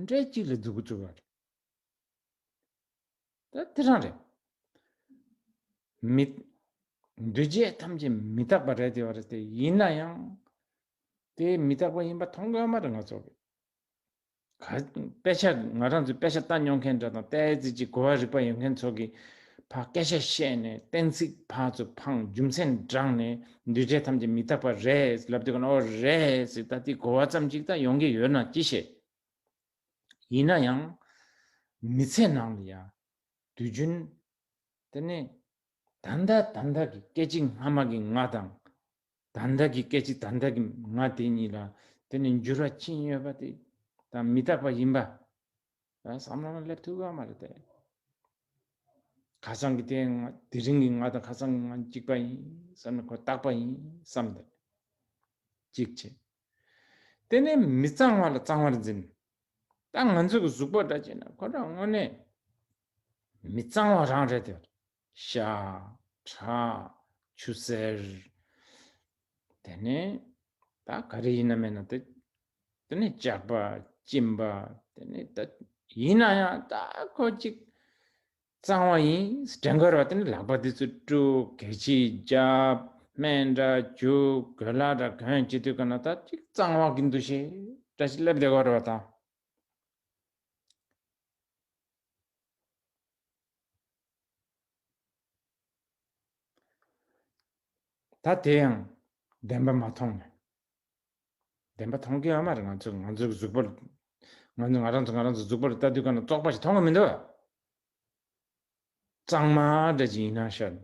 འདྲའི་ཅིག་ལ་འཛུགས་འགོ་བཙུགས་པ་རེད། ད་དེ་རང་རེད། མི། འདུས་བྱས་ཐམས་ཅད་མི་རྟག་པ་རེད་དེ་བ་རེད་དེ། ཡིན་ན་ཡང་དེ་མི་རྟག་པ་ཡིན་པ་མཐོང་གི་ཡོད་མ་རེད། ང་ཚོ་གི་ ག་དཔེ་ཆ་ང་རང་ཚོས་དཔེ་ཆ་ལྟ་མྱོང་མཁན་འདྲ་དང་ཏོག་ཙམ་ཅིག་གོ་བ་རིག་པ་ཡོད་མཁན་ཚོ་གིས་ཕར་སྐད་ཆ་བཤད་ནས་གཏན་ཚིགས་ཕར་ཚུར་འཕངས་རྒྱུ་མཚན་དྲངས་ནས་འདུས་བྱས་ཐམས་ཅད་མི་རྟག་པ་རེད་ལབ་དུས་ཀ་ན་ཨོ་རེད་ཟེར་ད་དེ་གོ་བ་ཙམ་ཅིག་ད་ཡོང་གི་ཡོད་ན་ཅི་ཤེས། ཡིན་ན་ཡང་མི་ཚེ་ནང་ལ་ཡང་དུས་རྒྱུན་དེ་ནས་ད་ལྟ་ད་ལྟ་གི་སྐད་ཅིག་སྔ་མ་གི་ང་དང་། ད་ལྟ་གི་སྐད་ཅིག་ད་ལྟ་གི་ང་དེ་གཉིས་ལ་དེ་ནས་འགྱུར་བ་ཕྱིན་ཡོད་པ་དེ་ད་མི་རྟག་པ་ཡིན་པ་ད་བསམ་བློ་ལ་སླེབས་ཐུབ་ཀྱི་མ་རེད་དེ། ཁ་སང་གི་དེ་ང་དེ་རིང་གི་ང་དང་ཁ་སང་གི་ང་གཅིག་པ་ཡིན་བསམ་ནས་ཁོ་རྟག་པ་ཡིན་བསམ་དེ་གཅིག་བྱས། དེ་ནས་མི་གཙང་བ་ལ་གཙང་བར་འཛིན། ད་ང་ཚོ་གི་གཟུགས་པོ་འདྲ་བྱས་ན་ཁོ་རང་དངོས་གནས་མི་གཙང་བ་རང་རེད་དེ། ཤ། ཁྲག་ཆུ་སེར། དེ་ནས་ད་ག་རེ་ཡིན་ན་མེད་ན་དེ། དེ་ནས་ལྕགས་པ་གཅིན་པ། དེ་ནས་ད་ཡིན་ན་ཡང་ད་ཁོ་གཅིག་གཙང་བ་ཡིན་དྲན་དགོས་རེད་བ། དེ་ནས་ལག་པ་དེ་ཚོ་བཀྲུ་གད་ཕྱིས་རྒྱབ་སྨན་འདྲ་བྱུག་གོས་ལྭ་འདྲ་གོན་བྱེད་དུས་ག་ན་ད་གཅིག་གཙང་བ་གི་འདུ་ཤེས་འདྲ་ཞིག་སླེབས་བསྡད་དགོས་རེད་བ་ད། ད་དེ་ཡང་བདེན་པ་མ་མཐོང་ནས། བདེན་པ་མཐོང་གི་ཡོད་མ་རེད། ང་ཚོ་ང་ཚོའི་གཟུགས་པོ་ལ་ང་ཚོ་ང་རང་ཚོ་ང་རང་ཚོ་གཟུགས་པོ་ལ་ལྟ་དུས་ག་ན་བཙོག་པ་ཞིག་མཐོང་གི་མི་འདུག་བ། གཙང་མ་འདྲ་ཅིག་ཡིན་ན་ཤར།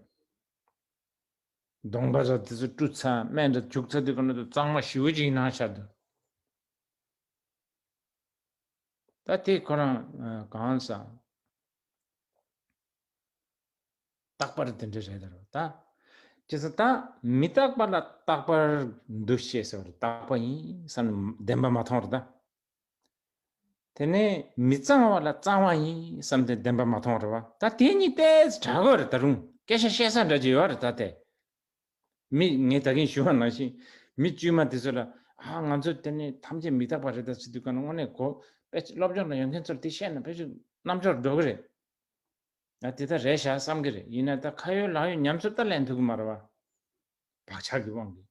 གདོང་པ་ར་དེ་ཚོ་བཀྲུ་ཚར་སྨན་འདྲ་བྱུག་ཚར་དུས་ག་ན་གཙང་མ་ཞེ་པོ་ཅིག་ཡིན་ན་ཤར་འདུག་ད་དེ་ཁོ་རང་གང་ཟག་རྟག་པར་དེ་འདྲ་རེད་ད་རོ་ད། ཅེས་ད་མི་རྟག་པ་ལ་རྟག་པར་འདུ་ཤེས་ཟེར་བ་རེད། རྟག་པ་ཡིན་བསམ་ནས་བདེན་པ་མ་མཐོང་རེད་ད། དེ་ནས་མི་གཙང་བ་ལ་གཙང་བ་ཡིན་བསམ་སྟེ་བདེན་པ་མ་མཐོང་རེད་བ། ད་དེ་གཉིས་ཏོག་ཙམ་དྲག་གོ་རེད་ད་རུང་སྐད་ཆ་བཤད་ས་འདྲ་ཅིག་ཡོད་རེད་ད་དེ། མི་ངས་ད་གིན་ཞུ་བ་ནང་བཞིན་མི་དཀྱུས་མ་དེ་ཚོ་ལ་ཨ་ང་ཚོ་དེ་ནས་ཐམས་ཅད་མི་རྟག་པ་རེད་ད་ཟེར་དུས་ག་ན་དངོས་གནས་གོ་དཔེ་སློབ་སྦྱོང་ལ་ཡོང་མཁན་ཚོར་དེ་བཤད་ན་དཔེ་ཆ་རྣམ་འབྱོར་འགྲོ་གི་རེད། ང་དེ་ལྟར་རེད་བཞག་བསམ་གི་རེད། ཡིན་ན་ད་ཁ་ཡོད་ལག་ཡོད་ཉམས་གསོ་ད་ལེན་ཐུབ་གི་མ་རེད་བ། བག་ཆགས་ཀྱི་དབང་གིས།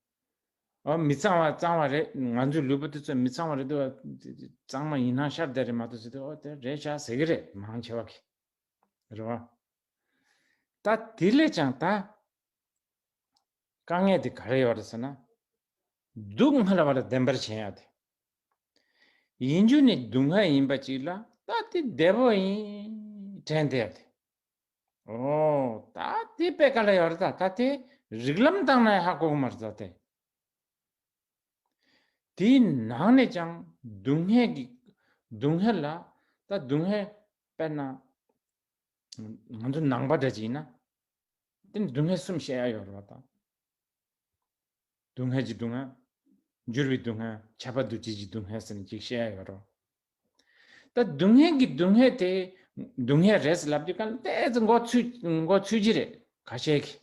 ཨ་མི་གཙང་བ་གཙང་བ་རེད། ང་ཚོའི་ལུས་པོ་དེ་ཚོ་མི་གཙང་བ་རེད་འདུག་བ། གཙང་མ་ཡིན་ན་ཤར་བསྡད་རེད་མ་གཏོགས་ཟེར་དུས་ཨོ་དེ་རེད་བཞག་ཟེར་གི་རེད་མང་ཆེ་བ་གིས། རེད་བ། ད་དེ་ལས་ཀྱང་ད། དཀའ་ངལ་དེ་ག་རེ་ཡོད་རེད་ཟེར་ན། སྡུག་བསྔལ་བ་ལ་བདེན་པར་ཞེན་ཡ་དེ། ཡིན་རྒྱུ་ནི་སྡུག་བསྔལ་ཡིན་པ་ཅིག་ལ་ད་དེ་བདེ་པོ་ཡིན་དྲན་བསྡད་ཡ་དེ། ཨོ་ད་དེ་དཔེ་ག་ལ་ཡོད་རེད་ད། ད་དེ་རིགས་ལམ་བཏང་ན་ཧ་གོ་གི་མ་རེད་ད་དེ། དེའི་ནང་ནས་ཀྱང་སྡུག་བསྔལ་གྱི་སྡུག་བསྔལ་ལ་ད་སྡུག་བསྔལ་དཔེར་ན་ང་ཚོ་ནང་པ་འདྲ་ཅིག་ཡིན་ན་དེ་ནི་སྡུག་བསྔལ་གསུམ་བཤད་ཡ་ཡོད་རེད་བ་དང་། སྡུག་བསྔལ་གྱི་སྡུག་བསྔལ། འགྱུར་བའི་སྡུག་བསྔལ། ཁྱབ་པ་འདུ་བྱེད་ཀྱི་སྡུག་བསྔལ་ཟེར་ནས་ཅིག་བཤད་ཡ་ཡོད་རེད་བ། ད་སྡུག་བསྔལ་གྱི་སྡུག་བསྔལ་དེ་སྡུག་བསྔལ་རེད་ཟེར་ལབ་དུས་གང་ལྟས་ཚེ་མགོ་ཚོས་མགོ་ཚོས་ཀྱི་རེད་ཁ་ཤས་ཀྱིས།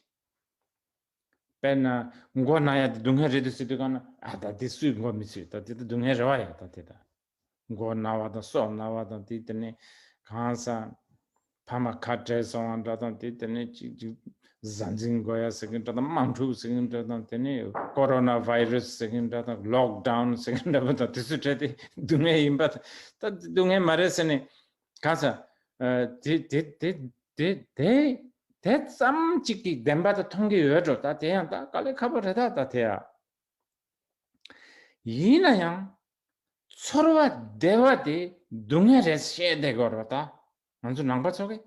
དཔེར་ན་མགོ་ན་ཡ་དེ་སྡུག་བསྔལ་རེད་འདུག་ཟེར་དུས་གང་ན་ཨ་ད་དེ་སུས་མགོ་མི་ཚོས། ད་དེ་ད་སྡུག་བསྔལ་རེད་བ་ཡ། ད་དེ་ད་མགོ་ན་བ་དང་སྲོག་ན་བ་དང་དེ་དེ་ནས་གང་ཟག་ཕ་མ་ཁ་བྲལ་སོང་བ་འདྲ་དང་དེ་དེ་ནས་ཅིག་ཅིག་གཟའ་འཛིན་འགོ་ཡ་ཟེར་གི་འདྲ་དང་དམག་འཁྲུག་ཟེར་གི་འདྲ་དང་དེ་ནས་ཀོ་རོ་ན་བྷའི་རུ་སི་ཟེར་གི་འདྲ་དང་ལོག་ཌའུན་ཟེར་གི་འདྲ་པོ་དང་དེ་ཚོ་བྲལ་ཏེ་སྡུག་བསྔལ་ཡིན་པ་ད་སྡུག་བསྔལ་མ་རེད་ཟེར་ནས་གང་ཟག་དེ་དེ་དེ་དེ་དེ་དེ་ཙམ་ཅིག་གི་བདེན་པ་ད་མཐོང་གི་ཡོད་འགྲོ། ད་དེ་ཡང་ད་དཀའ་ལས་ཁག་པོ་རེད་ད། ད་དེ་ཡ། ཡིན་ན་ཡང་ཚོར་བ་བདེ་བ་དེ་སྡུག་བསྔལ་རེད་བཤད་བསྡད་དགོས་རེད་ད། ང་ཚོ་ནང་པ་ཚོ་གིས།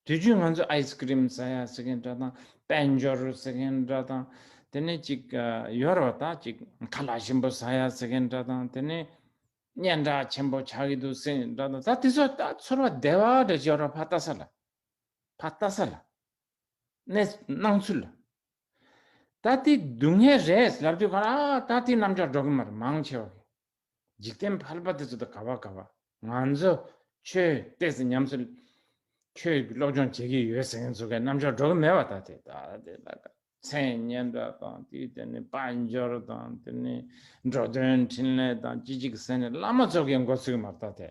དུས་རྒྱུན་ང་ཚོ་ཨའི་སི་ཀི་རིམ་ཟ་ཡ་ཟེར་མཁན་འདྲ་དང་དཔལ་འབྱོར་ཟེར་མཁན་འདྲ་དང་དེ་ནས་ཅིག་ཡོད་རེད་བ། ད་ཅིག་ཁ་ལག་ཞིམ་པོ་ཟ་ཡ་ཟེར་མཁན་འདྲ་དང་དེ་ནས་སྙན་གྲགས་ཆེན་པོ་ཆགས་ཀྱི་འདུག་ཟེར་མཁན་འདྲ་དང་ད་དེ་ཚོ་ད་ཚོར་བ་བདེ་བ་འདྲ་ཅིག་ཡོད་རེད་བ། ཕར་ལྟ་ས་ལ། ཕར་ལྟ་ས་ལ། གནས་སྣང་ཚུལ་ལ། ད་དེ་སྡུག་བསྔལ་རེད་ལབ་དུས་ག་ཨ་ད་དེ་རྣམ་འགྱུར་འགྲོ་གི་མ་རེད་མང་ཆེ་བ་གི། འཇིག་རྟེན་ཕལ་པ་དེ་ཚོ་ད་ག་བ་ག་བ་ང་ཚོ་ཆོས་ཏོག་ཙམ་ཉམས་སུ་ཆོས་ཀྱི་སློབ་སྦྱོང་བྱེད་ཀྱི་ཡོད་ཟེར་མཁན་ཚོ་གི་རྣམ་འགྱུར་འགྲོ་གི་མེད་པ། ད་དེ་ད་དེ་ད་ག་མཚན་སྙན་གྲགས་དང་དེ་དེ་ནས་དཔལ་འབྱོར་དང་དེ་ནས་འགྲོ་དོན་འཕྲིན་ལས་དང་ཅི་ཅིག་ཟེར་ནས་བླ་མ་ཚོ་གི་མགོ་ཚོས་ཀྱི་མ་རེད། ད་དེ་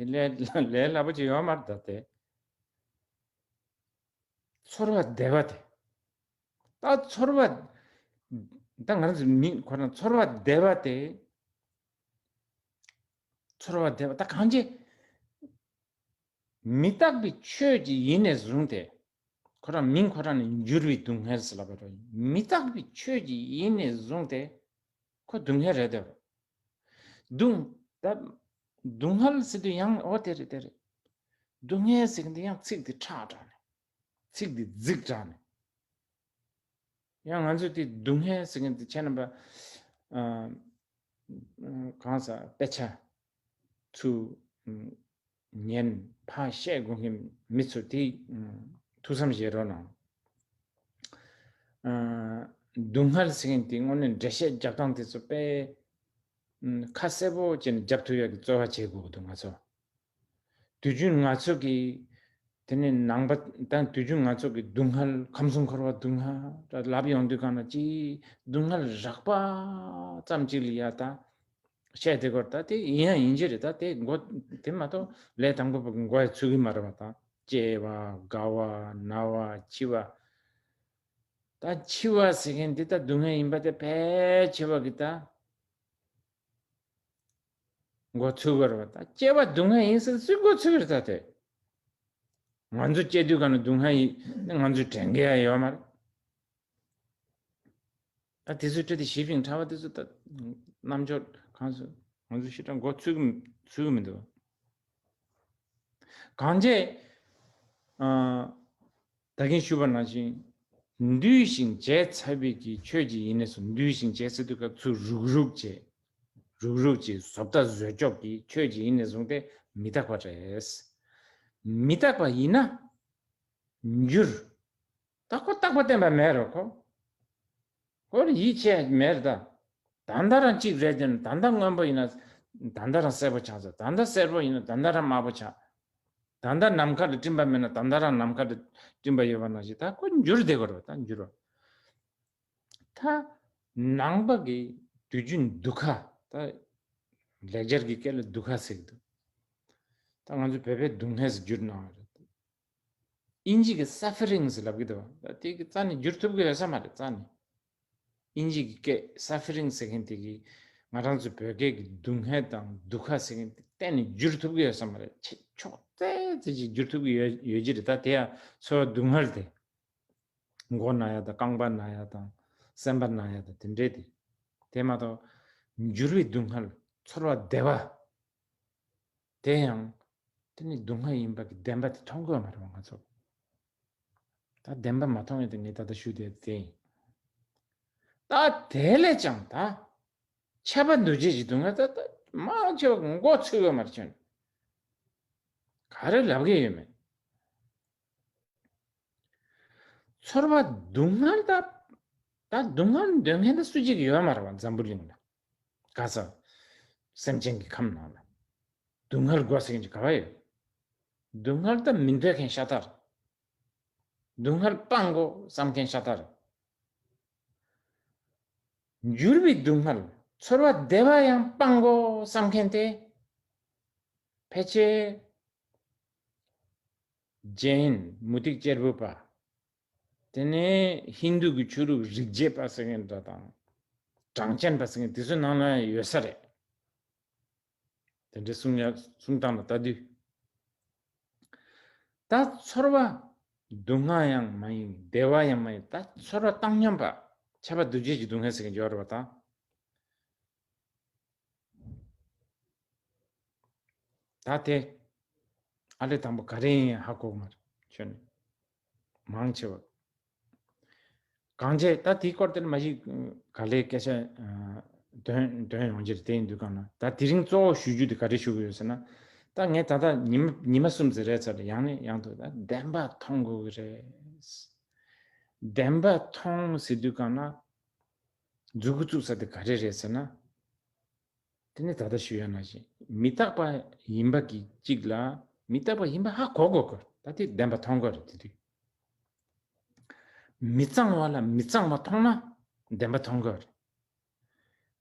དེ་ལས་ལས་སླ་པོ་ཅིག་ཡོད་མ་རེད། ད་དེ། ཚོར་བ་བདེ་བ་དེ། ད་ཚོར་བ། ད་ང་རང་ཚོ་མི་ཁོ་རང་ཚོར་བ་བདེ་བ་དེ། ཚོར་བ་བདེ་བ་ད་གང་ཅི། མི་རྟག་པའི་ཆོས་ཀྱི་ཡིན་ནས་བཟུང་སྟེ། ཁོ་རང་མིང་ཁོ་རང་ནས་འགྱུར་བའི་སྡུག་བསྔལ་ཟེར་ལབ་པ་རེད། མི་རྟག་པའི་ཆོས་ཀྱི་ཡིན་ནས་བཟུང་སྟེ། ཁོ་སྡུག་བསྔལ་རེད་དེ། སྡུག་ད་སྡུག་བསྔལ་ཟེར་དུས་ཡང་འོ་དེ་རེད་དེ་རེད། སྡུག་བསྔལ་ཟེར་གི་འདི་ཡང་ཚིག་འདི་ཁྲག་དྲགས་ནས། ཚིག་འདི་རྫིག་དྲགས་ནས། ཡང་ང་ཚོས་དེ་སྡུག་བསྔལ་ཟེར་མཁན་དེ་ཁྱེད་རྣམ་པ། ཨ། གང་ཟག་དཔེ་ཆ་ཚུར་ཉན་ཕར་བཤད་དགོས་མཁན་མི་ཚོ་དེ་ཐུགས་བསམ་བཞེས་རོགས་གནང་། ཨ། སྡུག་བསྔལ་ཟེར་མཁན་དེ་དངོས་གནས་འགྲེལ་བཤད་རྒྱབ་སྟངས་དེ་ཚོ་དཔེ་ཁ་གསལ་པོ་བྱས་ནས་རྒྱབ་ཐུབ་ཡག་གི་རྩོལ་བ་བྱེད་དགོས་འདུག་ང་ཚོ། དུས་རྒྱུན་ང་ཚོ་གིས་དེ་ནས་ནང་པ་དང་དུས་རྒྱུན་ང་ཚོ་གིས་སྡུག་བསྔལ་ཁམས་གསུམ་འཁོར་བ་སྡུག་བསྔལ་ལབ་ཡོང་དུས་གང་ན་ཅི་སྡུག་བསྔལ་རགས་པ་ཙམ་ཅིག་ལ་ཡ་ད་བཤད་དེ་སྐོར་ད་དེ་ཡིན་ཡང་ཡིན་གྱི་རེད། ད་དེ་མགོ་དེ་མ་གཏོགས་ལས་དང་པོ་པ་གི་མགོ་ཡ་ཚུད་ཀྱི་མ་རེད་པ། ད་སྐྱེ་བ་རྒ་བ་ན་བ་འཆི་བ། ད་འཆི་བ་ཟེར་མཁན་འདི་ད་སྡུག་བསྔལ་ཡིན་པ་དེ་ཕལ་ཆེ་བ་གི་ད། མགོ་ཚོས་པ་རེད་པ། ད་སྐྱེ་བ་སྡུག་བསྔལ་ཡིན་ཟེར་སུས་མགོ་ཚོས་པ་རེད་ད་དེ། ང་ཚོ་སྐྱེ་དུས་ག་ནས་སྡུག་བསྔལ་ཡིན་ནི་ང་ཚོས་དྲན་གི་ཡ་ཡོད་མ་རེད། ད་དེ་ཚོའི་ཁྲོད་དུ་ཞི་ཅིན་ཕིང་ཕྲ་བ་དེ་ཚོ་ད་རྣམ་འབྱོར་གང་ཚོ་ང་ཚོ་ཞེ་དྲག་མགོ་ཚོས་གི་ཚོས་གི་མི་འདུག་གང་བྱས། ཨ། ད་གིན་ཞུས་པ་ནང་བཞིན། འདུས་ཤིང་བྱས་ཚར་བའི་གི་ཆོས་ཅིག་ཡིན་ནས་སོ། འདུས་ཤིང་བྱས་ཟེར་དུས་སྐབས་ཚུར་རུག་རུག་བྱས། རུག་རུག་བྱས་བཟོ་ལྟ་བཟོས་ཅོག་གི་ཆོས་ཅིག་ཡིན་ནས་བཟུང་སྟེ་མི་རྟག་པ་རེད། མི་རྟག་པ་ཡིན་ན་འགྱུར། ད་ཁོ་རྟག་པ་བརྟན་པ་མེད་རོ་ཁོ། ཁོར་ཡིད་ཆེས་མེད་རེད་ད། ད་ལྟ་རང་གཅིག་རེད་དེ་ད་ལྟ་སྔོན་པོ་ཡིན་ན། ད་ལྟ་རང་སེར་པོ་ཆགས་ཚར། ད་ལྟ་སེར་པོ་ཡིན་ན་ད་ལྟ་རང་དམར་པོ་ཆགས། ད་ལྟ་ནམ་མཁའ་ལ་སྤྲིན་པ་མེད་ན་ད་ལྟ་རང་ནམ་མཁའ་ལ་སྤྲིན་པ་ཡོད་པ་ནང་བཞིན་ད་ཁོ་འགྱུར་བསྡད་དགོས་རེད་ད་འགྱུར་བ། ད་ནང་པ་གི་དུས་རྒྱུན་དུ་ཁ་ད་ལེགས་སྦྱར་གྱི་སྐད་ལ་དུ་ཁ་ཟེར་གི་འདུག་ད་ང་ཚོ་བོད་པའི་སྡུག་བསྔལ་ཟེར་བསྒྱུར་གནང་བ་རེད། དབྱིན་ཇི་གི་suffering ཟེར་ལབ་ཀྱི་འདུག་ད་དེ་གི་རྩ་ནས་བསྒྱུར་ཐུབ་ཀྱི་ཡོད་ས་མ་རེད་རྩ་ནས། དབྱིན་ཇི་གི་སྐད་suffering ཟེར་མཁན་དེ་གི་ང་རང་ཚོ་བོད་སྐད་ཀྱི་སྡུག་བསྔལ་དང་དུ་ཁ་ཟེར་མཁན་དེ་གཏན་ནས་བསྒྱུར་ཐུབ་ཀྱི་ཡོད་ས་མ་རེད། ཆེ་ཕྱོགས་ཙེ་ཙེ་ཅིག་བསྒྱུར་ཐུབ་ཀྱི་ཡོད་ཡོད་ཀྱི་རེད། ད་དེ་ཡང་ཚོར་བ་སྡུག་བསྔལ་དེ། མགོ་ན་ཡ་དང་རྐང་པ་ན་ཡ་དང་སེམས་པ་ན་ཡ་དང་དེ་འདྲས་དེ། དེ་མ་གཏོགས་འགྱུར་བའི་སྡུག་བསྔལ་ཚོར་བ་བདེ་བ། དེ་ཡང་དེ་ནི་སྡུག་བསྔལ་ཡིན་པ་གི་བདེན་པ་དེ་མཐོང་གི་ཡོད་མ་རེད་པ་ང་ཚོ། ད་བདེན་པ་མ་མཐོང་ཡོད་དེ་ངས་ད་ལྟ་ཞུས་དེ་དེ་ཡིན། ད་དེ་ལས་ཀྱང་ད་ཁྱབ་པ་འདུ་བྱེད་ཀྱི་སྡུག་བསྔལ་ད་ད་མང་ཆེ་བ་མགོ་ཚོས་ཡོད་མ་རེད་ཁྱོད། ག་རེ་ལབ་གི་ཡོད་མེད། ཚོར་བ་སྡུག་བསྔལ་ད། ད་སྡུག་བསྔལ་འདོད་མཁན་ད་སུ་གཅིག་ཡོད་མ་རེད་པ་འཛམ་བུ་གླིང་ལ། ག་ས། སེམས་ཅན་གྱི་ཁམས་ནང་ལ། སྡུག་བསྔལ་དགོས་ཟེར་མཁན་གྱི་ག་བ་ཡོད། སྡུག་བསྔལ་ད་མི་འདོད་མཁན་ཤ་སྟག་རེད། སྡུག་བསྔལ་སྤང་དགོས་བསམ་མཁན་ཤ་སྟག་རེད། འགྱུར་བའི་སྡུག་བསྔལ་ཚོར་བ་བདེ་བ་ཡང་སྤང་དགོས་བསམ་མཁན་དེ། ཕལ་ཆེར། ཇེན། མུ་སྟེགས་གཅེར་བུ་པ། དེ་ནས་ཧིན་རྡུ་གི་ཆོས་ལུགས་རིག་བྱེད་པ་ཟེར་མཁན་འདྲ་དང་། གྲངས་ཅན་པ་ཟེར་མཁན་དེ་ཚོའི་ནང་ལ་ཡོད་ས་རེད། དེ་འདྲའི་གསུང་ཡ་གསུང་སྟངས་ལ་ལྟ་དུས། ད་ཚོར་བ་སྡུག་བསྔལ་ཡང་མ་ཡིན་བདེ་བ་ཡང་མ་ཡིན། ད་ཚོར་བ་བཏང་སྙོམས་པ་ཁྱབ་པ་འདུ་བྱེད་ཀྱི་སྡུག་བསྔལ་ཟེར་མཁན་ཡོད་རེད་པ་ད། ད་དེ། ཨ་ལས་དང་པོ་ག་རེ་ཡིན་ཧ་གོ་གི་མ་རེད་ཁྱོད་ནི། མང་ཆེ་བ། གང་བྱས་ད་དེའི་སྐོར་དེར་མ་གཞི་ག་ལེ་སྐད་ཆ་འདོན་འདོན་ཡོང་རྒྱུ་རེད། དེ་ཡིན་དུས་གང་ན་ད་དེ་རིང་གཙོ་བོ་ཞུ་རྒྱུ་དེ་ག་རེ་ཞུ་གི་ཡོད་ཟེར་ན། ད་ངས་ད་ལྟ་ཉི་མ་ཉི་མ་གསུམ་ཙམ་རེད་ཚར་ཡང་ནས་ཡང་དུ་ད་བདེན་པ་མཐོང་དགོས་ཀྱི་རེད། བདེན་པ་མཐོང་ཟེར་དུས་གང་ན། མཛུ་གུ་བཙུགས་ས་དེ་ག་རེ་རེད་ཟེར་ན། དེ་ནི་ད་ལྟ་ཞུ་ཡ་ནང་བཞིན་མི་རྟག་པ་ཡིན་པ་གི་གཅིག་ལ་མི་རྟག་པ་ཡིན་པ་ཧ་གོ་དགོས་ཀྱི་རེད། ད་དེ་བདེན་པ་མཐོང་དགོས་རེད་དེ་དུས། མི་གཙང་བ་ལ་མི་གཙང་བ་མཐོང་ན་བདེན་པ་མཐོང་དགོས་རེད།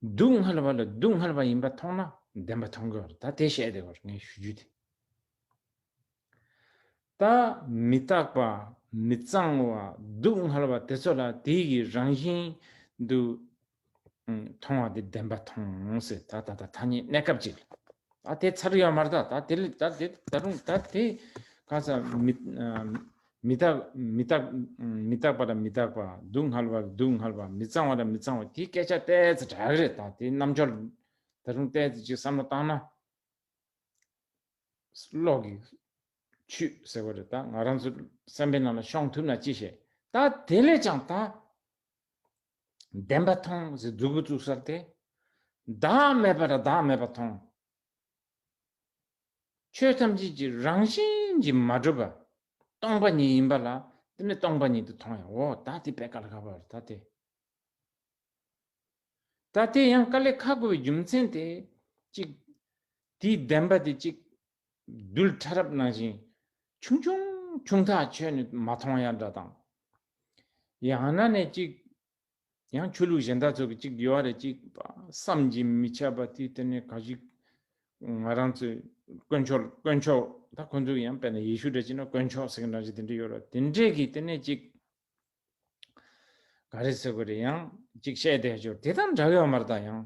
སྡུག་བསྔལ་བ་ལ་སྡུག་བསྔལ་བ་ཡིན་པ་མཐོང་ན་བདེན་པ་མཐོང་དགོས་རེད། ད་དེ་བཤད་བསྡད་དགོས་རེད་ངས་ཞུ་རྒྱུ་དེ། ད་མི་རྟག་པ་མི་གཙང་བ་སྡུག་བསྔལ་བ་དེ་ཚོ་ལ་དེའི་གི་རང་བཞིན་དུ་མཐོང་བ་དེ་བདེན་པ་མཐོང་ཟེར། ད་ད་ད་ཐ་སྙད་གནས་སྐབས་ཅིག་ ད་དེ་ཚར་ཡོད་མ་རེད། ད་ད་དེ་ལས་ད་དེ་ད་རུང་ད་དེ་ག་ས་མི་མི་རྟག་མི་རྟག་མི་རྟག་པ་ལ་མི་རྟག་པ། སྡུག་བསྔལ་བ་ལ་སྡུག་བསྔལ་བ། མི་གཙང་བ་ལ་མི་གཙང་བ། དེ་སྐད་ཆ་ཏོག་ཙམ་དྲག་རེད། ད་དེ་རྣམ་འབྱོར་ད་རུང་ཏོག་ཙམ་ཅིག་བསམ་བློ་བཏང་ན། གློག་གི་ཆུ་ཟེར་བ་རེད། ད་ང་རང་ཚོ་བསམ་པའི་ནང་ལ་ཤོང་ཐུབ་ན་ཅི་ཤེས། ད་དེ་ལས་ཀྱང་ད་བདེན་པ་མཐོང་ཟེར་མཛུབ་གུ་བཙུགས་ས་དེ། བདག་མེད་པ་ལ་བདག་མེད་པ་མཐོང་། ཆོས་ཐམས་ཅད་ཀྱི་རང་བཞིན་གྱིས་མ་གྲུབ་པ། སྟོང་པ་ཉིད་ཡིན་པ་ལ་དེ་ནི་སྟོང་པ་ཉིད་དུ་མཐོང་ཡང་། འོ་ད་དེ་དཔེ་ཀ་ལ་ཁ་བ་རེད། ད་དེ། ད་དེ་ཡང་དཀའ་ལས་ཁག་དགོས་པའི་རྒྱུ་མཚན་དེ། གཅིག་དེའི་བདེན་པ་དེ་གཅིག་རྡུལ་ཕྲ་རབ་ནང་བཞིན་ཆུང་ཆུང་ཆུང་ཐག་ཆོད་ནས་མ་མཐོང་ཡ་འདྲ་དང་། ཡང་ན་ནས་གཅིག་ཡང་ཆོས་ལུགས་གཞན་དག་ཚོ་གི་གཅིག་ཡོད་རེད། གཅིག་བསམ་གྱིས་མི་ཁྱབ་པ་དེ། དེ་ནས་ག་ཞིག་ང་རང་ཚོའི་དཀོན་མཆོག་དཀོན་མཆོག་ད་ཁོང་ཚོ་ཡང་དཔེར་ན་ཡེ་ཤུ་འདྲ་བྱས་ན་དཀོན་མཆོག་ཟེར་གི་འདྲ་ཞིག་དེ་འདྲ་ཡོད་རེད། དེ་འདྲས་ཀྱི་དེ་ནས་གཅིག་ག་རེ་ཟེར་དགོས་རེད། ཡང་གཅིག་བཤད་བསྡད་ཆོག་དེ་དང་འདྲ་ཡོད་མ་རེད། ད་ཡང་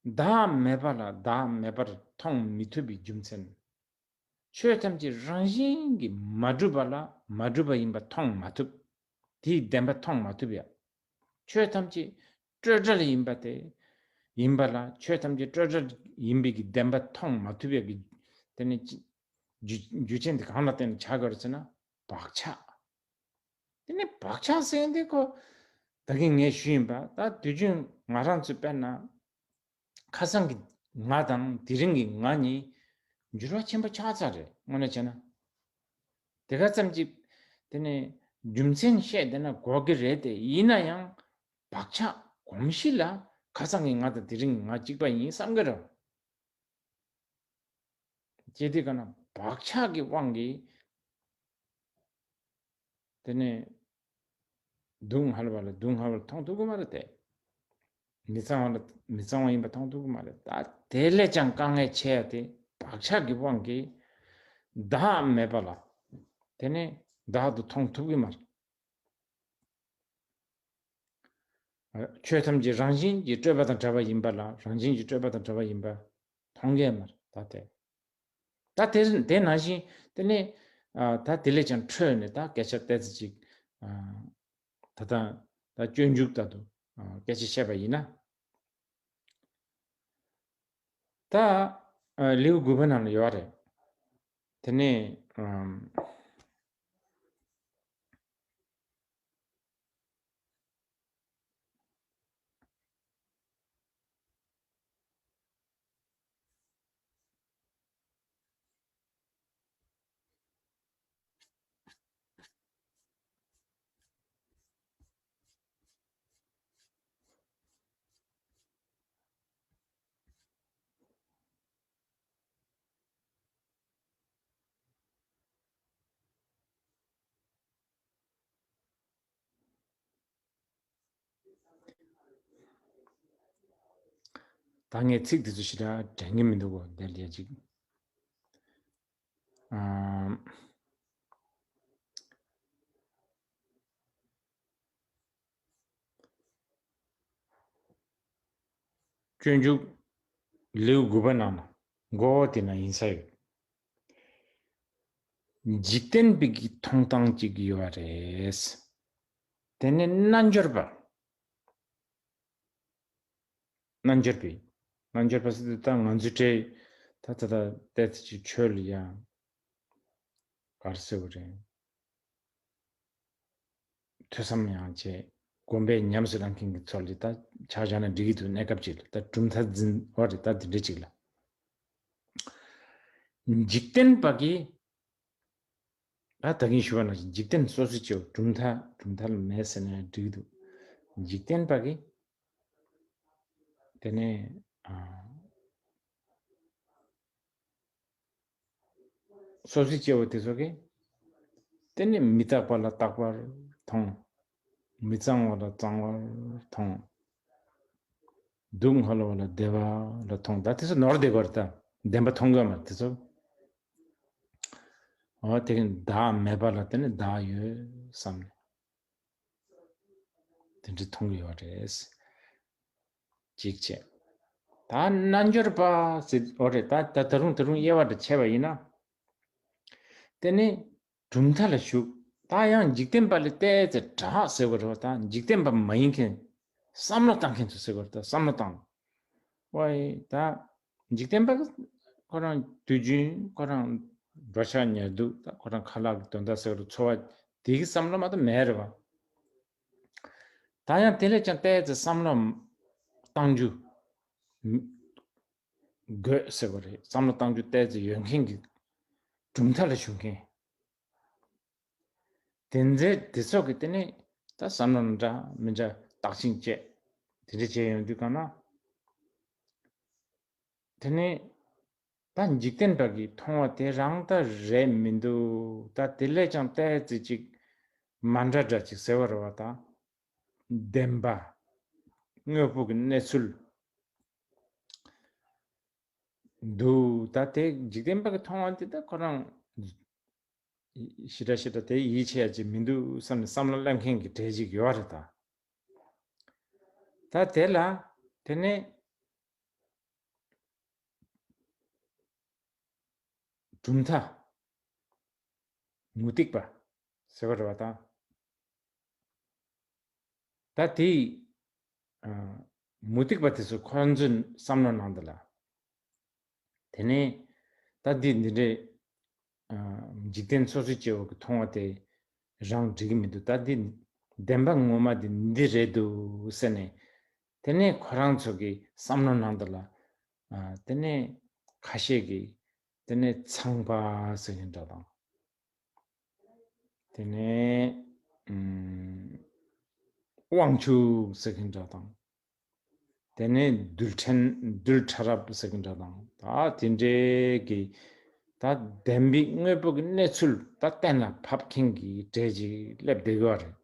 བདག་མེད་པ་ལ་བདག་མེད་པར་མཐོང་མི་ཐུབ་པའི་རྒྱུ་མཚན། ཆོས་ཐམས་ཅད་རང་བཞིན་གྱིས་མ་གྲུབ་པ་ལ་མ་གྲུབ་པ་ཡིན་པ་མཐོང་མ་ཐུབ། དེའི་བདེན་པ་མཐོང་མ་ཐུབ་ཡ། ཆོས་ཐམས་ཅད་སྤྲོས་བྲལ་ཡིན་པ་དེ། ཡིན་པ་ལ་ཆོས་ཐམས་ཅད་སྤྲོས་བྲལ་ཡིན་པའི་གི་བདེན་པ་མཐོང་མ་ཐུབ་ཡ་གི། དེ་ནི་རྒྱུ་རྒྱུ་རྐྱེན་དེ་གང་ལ་བརྟེན་ནས་ཆགས་ཀྱི་ཡོད་རེད་ཟེར་ན། བག་ཆགས། དེ་ནི་བག་ཆགས་ཟེར་འདི་ཁོ་ད་གིན་ངས་ཞུས་ཡིན་པ། ད་དུས་རྒྱུན་ང་རང་ཚོས་དཔེར་ན་ཁ་སང་གི་ང་དང་དེ་རིང་གི་ང་གཉིས་འགྱུར་བ་ཆེན་པོ་ཆགས་ཚར་རེད། དངོས་གནས་བྱས་ན། དེ་ག་ཙམ་ཅིག་དེ་ནི་རྒྱུ་མཚན་བཤད་བསྡད་ན་དགོས་ཀྱི་རེད་དེ། ཡིན་ན་ཡང་བག་ཆགས་གོམས་གཤིས་ལ་ཁ་སང་གི་ང་དང་དེ་རིང་གི་ང་གཅིག་པ་ཡིན་བསམ་གྱི་རེད། ཅེས་དེ་ག་ན་བག་ཆགས་ཀྱི་དབང་གིས་དེ་ནས་སྡུག་བསྔལ་བ་ལ་སྡུག་བསྔལ་བར་མཐོང་ཐུབ་ཀྱི་མ་རེད་དེ། མི་གཙང་བ་ལ་མི་གཙང་བ་ཡིན་པ་མཐོང་ཐུབ་ཀྱི་མ་རེད། ད་དེ་ལས་ཀྱང་དཀའ་ངལ་ཆེ་ཡ་དེ་བག་ཆགས་ཀྱི་དབང་གིས་བདག་མེད་པ་ལ་དེ་ནས་བདག་ཏུ་མཐོང་ཐུབ་ཀྱི་མ་རེད། ཆོས་ཐམས་ཅད་རང་བཞིན་གྱིས་སྤྲོས་པ་དང་བྲལ་བ་ཡིན་པ་ལ། རང་བཞིན་གྱིས་སྤྲོས་པ་དང་བྲལ་བ་ཡིན་པ་མཐོང་གི་མ་རེད། ད་དེ། ད་དེ་དེ་ནང་བཞིན་དེ་ནས་ཨ་ད་དེ་ལས་ཀྱང་འཕྲོས་ནས་ད་སྐད་ཆ་ཏོག་ཙམ་ཅིག་ཨ་ད་ད་ད་སྤྱོད་འཇུག་ལྟར་དུ་ཨ་སྐད་ཆ་བཤད་པ་ཡིན་ན། ད་ཨ་ལེའུ་དགུ་པ་ནང་ལ་ཡོད་རེད། དེ་ནས་ཨམ། ད་ངས་ཚིག་དེ་ཚོ་ཞེ་དྲག་དྲན་གྱི་མི་འདུག་གོ། དེ་ལ་ཡ་ཅིག་ཨམ། སྤྱོད་འཇུག་ལེའུ་དགུ་པ་ནང་ན་མགོ་བོ་དེ་ན་ཡིན་ས་ཡོད། འཇིག་རྟེན་པའི་གི་མཐོང་སྟངས་ཅིག་ཡོད་རེད། དེ་ནི་རྣལ་འབྱོར་པ། རྣལ་འབྱོར་པའི། རྣལ་འབྱོར་པ་ཟེར་དུས་ད་ང་ཚོའི་གྲས་ད་ད་ད་ལྟའི་ཆོས་ལ་ཡང་ག་རེ་ཟེར་དགོས་རེད། ཐོས་བསམ་ཡང་བྱས། སྒོམ་པས་ཉམས་སུ་བླང་མཁན་གྱི་ཚོ་ལ་ད་ཆ་བཞག་ན་འགྲིག་གི་འདུག་གནས་སྐབས་ཅིག་ལ་ད་གྲུབ་མཐའ་འཛིན་པ་རེད། ད་དེ་འདྲ་ཅིག་ལ། འཇིག་རྟེན་པ་གིས་ད་ད་གིན་ཞུས་པ་ནང་བཞིན་འཇིག་རྟེན་སོ་སོའི་སྐྱེ་བོ་གྲུབ་མཐའ་གྲུབ་མཐའ་ལ་མེད་ཟེར་ན་འགྲིག་གི་འདུག་འཇིག་རྟེན་པ་གིས་དེ་ནས་ཨ། སོ་སོའི་སྐྱེ་བོ་དེ་ཚོ་གིས་དེ་ནི་མི་རྟག་པ་ལ་རྟག་པར་མཐོང་། མི་གཙང་བ་ལ་གཙང་བར་མཐོང་། སྡུག་བསྔལ་བ་ལ་བདེ་བ་ལ་མཐོང་། ད་དེ་ཚོ་ནོར་བསྡད་པ་རེད། ད་བདེན་པ་མཐོང་གི་མ་རེད་དེ་ཚོ། འོ་དེ་གིན་བདག་མེད་པ་ལ་དེ་ནི་བདག་ཡོད་བསམ་ནས་དེ་འདྲ་མཐོང་གི་ཡོད་རེད། གཅིག་བྱས། ད་རྣལ་འབྱོར་པ་ཟེར་འོ་རེད། ད་ད་ད་རུང་ད་རུང་དབྱེ་བ་འདྲ་ཕྱེ་བ་ཡིན་ན། དེ་ནི་གྲུབ་མཐའ་ལ་ཞུགས། ད་ཡང་འཇིག་རྟེན་པ་ལས་བལྟས་ཚེ་དྲག་ཟེར་བ་རེད་བ། ད་འཇིག་རྟེན་པ་མ་ཡིན་མཁན། བསམ་བློ་བཏང་མཁན་ཚོ་ཟེར་བ་རེད། ད་བསམ་བློ་བཏང་། ཝའི་ད་འཇིག་རྟེན་པ་ཁོ་རང་དུས་རྒྱུན་ཁོ་རང་འགྲོ་འཆག་ཉལ་འདུག་ད་ཁོ་རང་ཁ་ལག་གི་དོན་དག་ཟེར་བ་རེད། འཚོ་བ་དེ་གི་བསམ་བློ་མ་གཏོགས་མེད་རེད་བ། ད་ཡང་དེ་ལས་ཀྱང་བལྟས་ཚེ་བསམ་བློ་བཏང་རྒྱུ་དགོས་ཟེར་བ་རེད། བསམ་བློ་བཏང་རྒྱུ་བལྟས་ཚེ་ཡོད་མཁན་གྱི་གྲུབ་མཐའ་ལ་ཞུགས་མཁན། དེ་ཚེ་དེ་ཚོ་གི་དེ་ནས་ད་བསམ་བློ་འདྲ་མི་འདྲ་བརྟག་ཅིང་དཔྱད་དེ་འདྲ་བྱས་ཡོང་དུས་གང་ན། དེ་ནས་ད་འཇིག་རྟེན་པ་གིས་མཐོང་བ་དེ་རང་ད་རེད་མི་འདུག་ད་དེ་ལས་ཀྱང་བལྟས་ཚེ་ཅིག་མ་འདྲ་འདྲ་ཅིག་ཟེར་བ་རེད་བ། ད་བདེན་པ་དངོས་པོ་གི་གནས་ཚུལ་འདུག་ད་དེ་འཇིག་རྟེན་པ་གིས་མཐོང་བ་དེ་ད་ཁོ་རང་ཞེ་དྲག་ཞེ་དྲག་དེ་ཡིད་ཆེས་ཡ་ཅིག་མི་འདུག་བསམ་ནས་བསམ་བློ་སླེབས་མཁན་གྱི་གྲས་ཅིག་ཡོད་རེད་ད། ད་དེ་ལ་དེ་ནས་གྲུབ་མཐའ་མུ་སྟེགས་པ་ཟེར་བ་རེད་བ་དང་། ད་དེ་ཨ་མུ་སྟེགས་པ་དེ་ཚོ་ཁོ་རང་ཚོའི་བསམ་བློ་ནང་དུ་ལ། དེ་ནས་ད་འདི་འདི་འདྲའི་ཨ་འཇིག་རྟེན་སོ་སོའི་སྐྱེ་བོ་གི་མཐོང་བ་དེ་རང་འགྲིག་གི་མི་འདུག་ད་འདི་བདེན་པ་ངོ་མ་འདི་འདི་རེད་འདུག་ཟེར་ནས། དེ་ནས་ཁོ་རང་ཚོ་གི་བསམ་བློ་ནང་དུ་ལ་ཨ་དེ་ནས་ཁ་ཤས་ཀྱིས་དེ་ནས་ཚངས་པ་ཟེར་མཁན་འདྲ་དང་། དེ་ནས་ཨུམ་དབང་ཕྱུག་ཟེར་མཁན་འདྲ་དང་། དེ་ནས་རྡུལ་ཕྲན་རྡུལ་ཕྲ་རབ་ཟེར་མཁན་འདྲ་དང་། ད་དེ་འདྲའི་གི་ད་བདེན་པའི་དངོས་པོ་གི་གནས་ཚུལ་ད་གཏན་ལ་ཕབ་མཁན་གྱི་གྲས་ཅིག་སླེབས་བསྡད་ཡོད་རེད།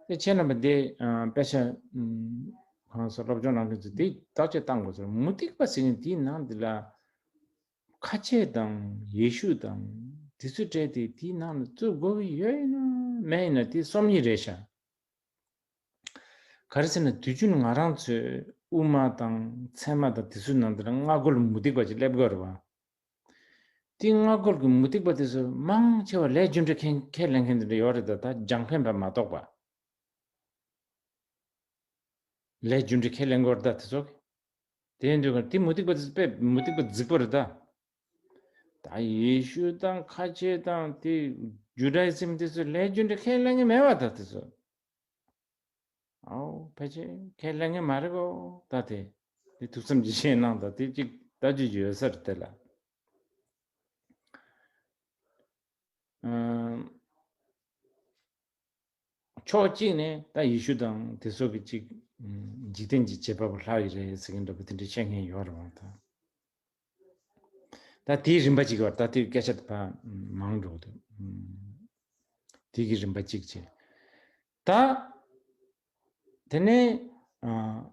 དེ་ཁྱེད་རྣམ་པ་འདི་ཨ་དཔེ་ཆ་ཨུམ་གང་ཟེར་སློབ་སྦྱོང་གནང་མཁན་ཚོས་འདི་བརྟག་དཔྱད་བཏང་དགོས་ཟེར། མུ་སྟེགས་པ་ཟེར་མཁན་དེའི་ནང་འདི་ལ་ཁ་ཆེ་དང་ཡེ་ཤུ་དང་དེ་ཚོའི་གྲས་དེ་དེའི་ནང་ལ་བཙུགས་དགོས་ཀྱི་ཡོད་ཡིན་ན་མེད་ཡིན་ན་དེ་སོམ་ཉི་རེད་ཤག་ག་རེ་ཟེར་ན་དུས་རྒྱུན་ང་རང་ཚོའི་དབུ་མ་དང་ཚད་མ་དང་དེ་ཚོའི་ནང་དུ་ལ་སྔ་རྒོལ་མུ་སྟེགས་པ་ཅིག་སླེབས་དགོས་རེད་བ། དེ་སྔ་རྒོལ་གྱི་མུ་སྟེགས་པ་དེ་ཚོ་མང་ཆེ་བ་ལས་རྒྱུ་འབྲས་ཁས་ཁས་ལེན་མཁན་དེ་འདྲ་ཡོད་རེད། ད་ད་རྒྱང་འཕེན་པ་མ་གཏོགས་པ། ལས་རྒྱུ་འབྲས་ཁས་ལེན་དགོས་རེད་ད་དེ་ཚོ། དེ་ཡིན་དུས་དེ་མུ་སྟེགས་པ་དེ་ཚོ་དཔེ་མུ་སྟེགས་པ་རྫིག་པོ་རེད་ད། ད་ཡེ་ཤུ་དང་ཁ་ཆེ་དང་དེ་ཇུ་ཌ་ཡི་ཛིམ་དེ་ཚོ་ལས་རྒྱུ་འབྲས་ཁས་ལེན་གི་མེད་པ་ད་དེ་ཚོ། ཨའོ་ཕལ་ཆེར་ཁས་ལེན་གི་མ་རེད་གོ། ད་དེ་དེ་ཐུགས་བསམ་ཅིག་བཞེས་གནང་། ད་དེ་ཅིག་ལྟ་རྒྱུ་ཡོད་ས་རེད་དེ་ལ། ཨམ། ཕྱོགས་གཅིག་ནས་ད་ཡེ་ཤུ་དང་དེ་ཚོ་གི་ཅིག་འཇིག་རྟེན་གྱི་བྱེད་པ་པོ་ལྷག་ཡོད་རེད་ཟེར་མཁན་འདྲ་པོ་དེ་འདྲ་བཤད་མཁན་ཡོད་རེད་བ་ད། ད་དེའི་རིམ་པ་གཅིག་བར་ད་དེའི་སྐད་ཆ་དེ་ཕར་མང་འགྲོ་གི་འདུག་དེ་གི་རིམ་པ་གཅིག་བྱས། ད་དེ་ནས་ཨ།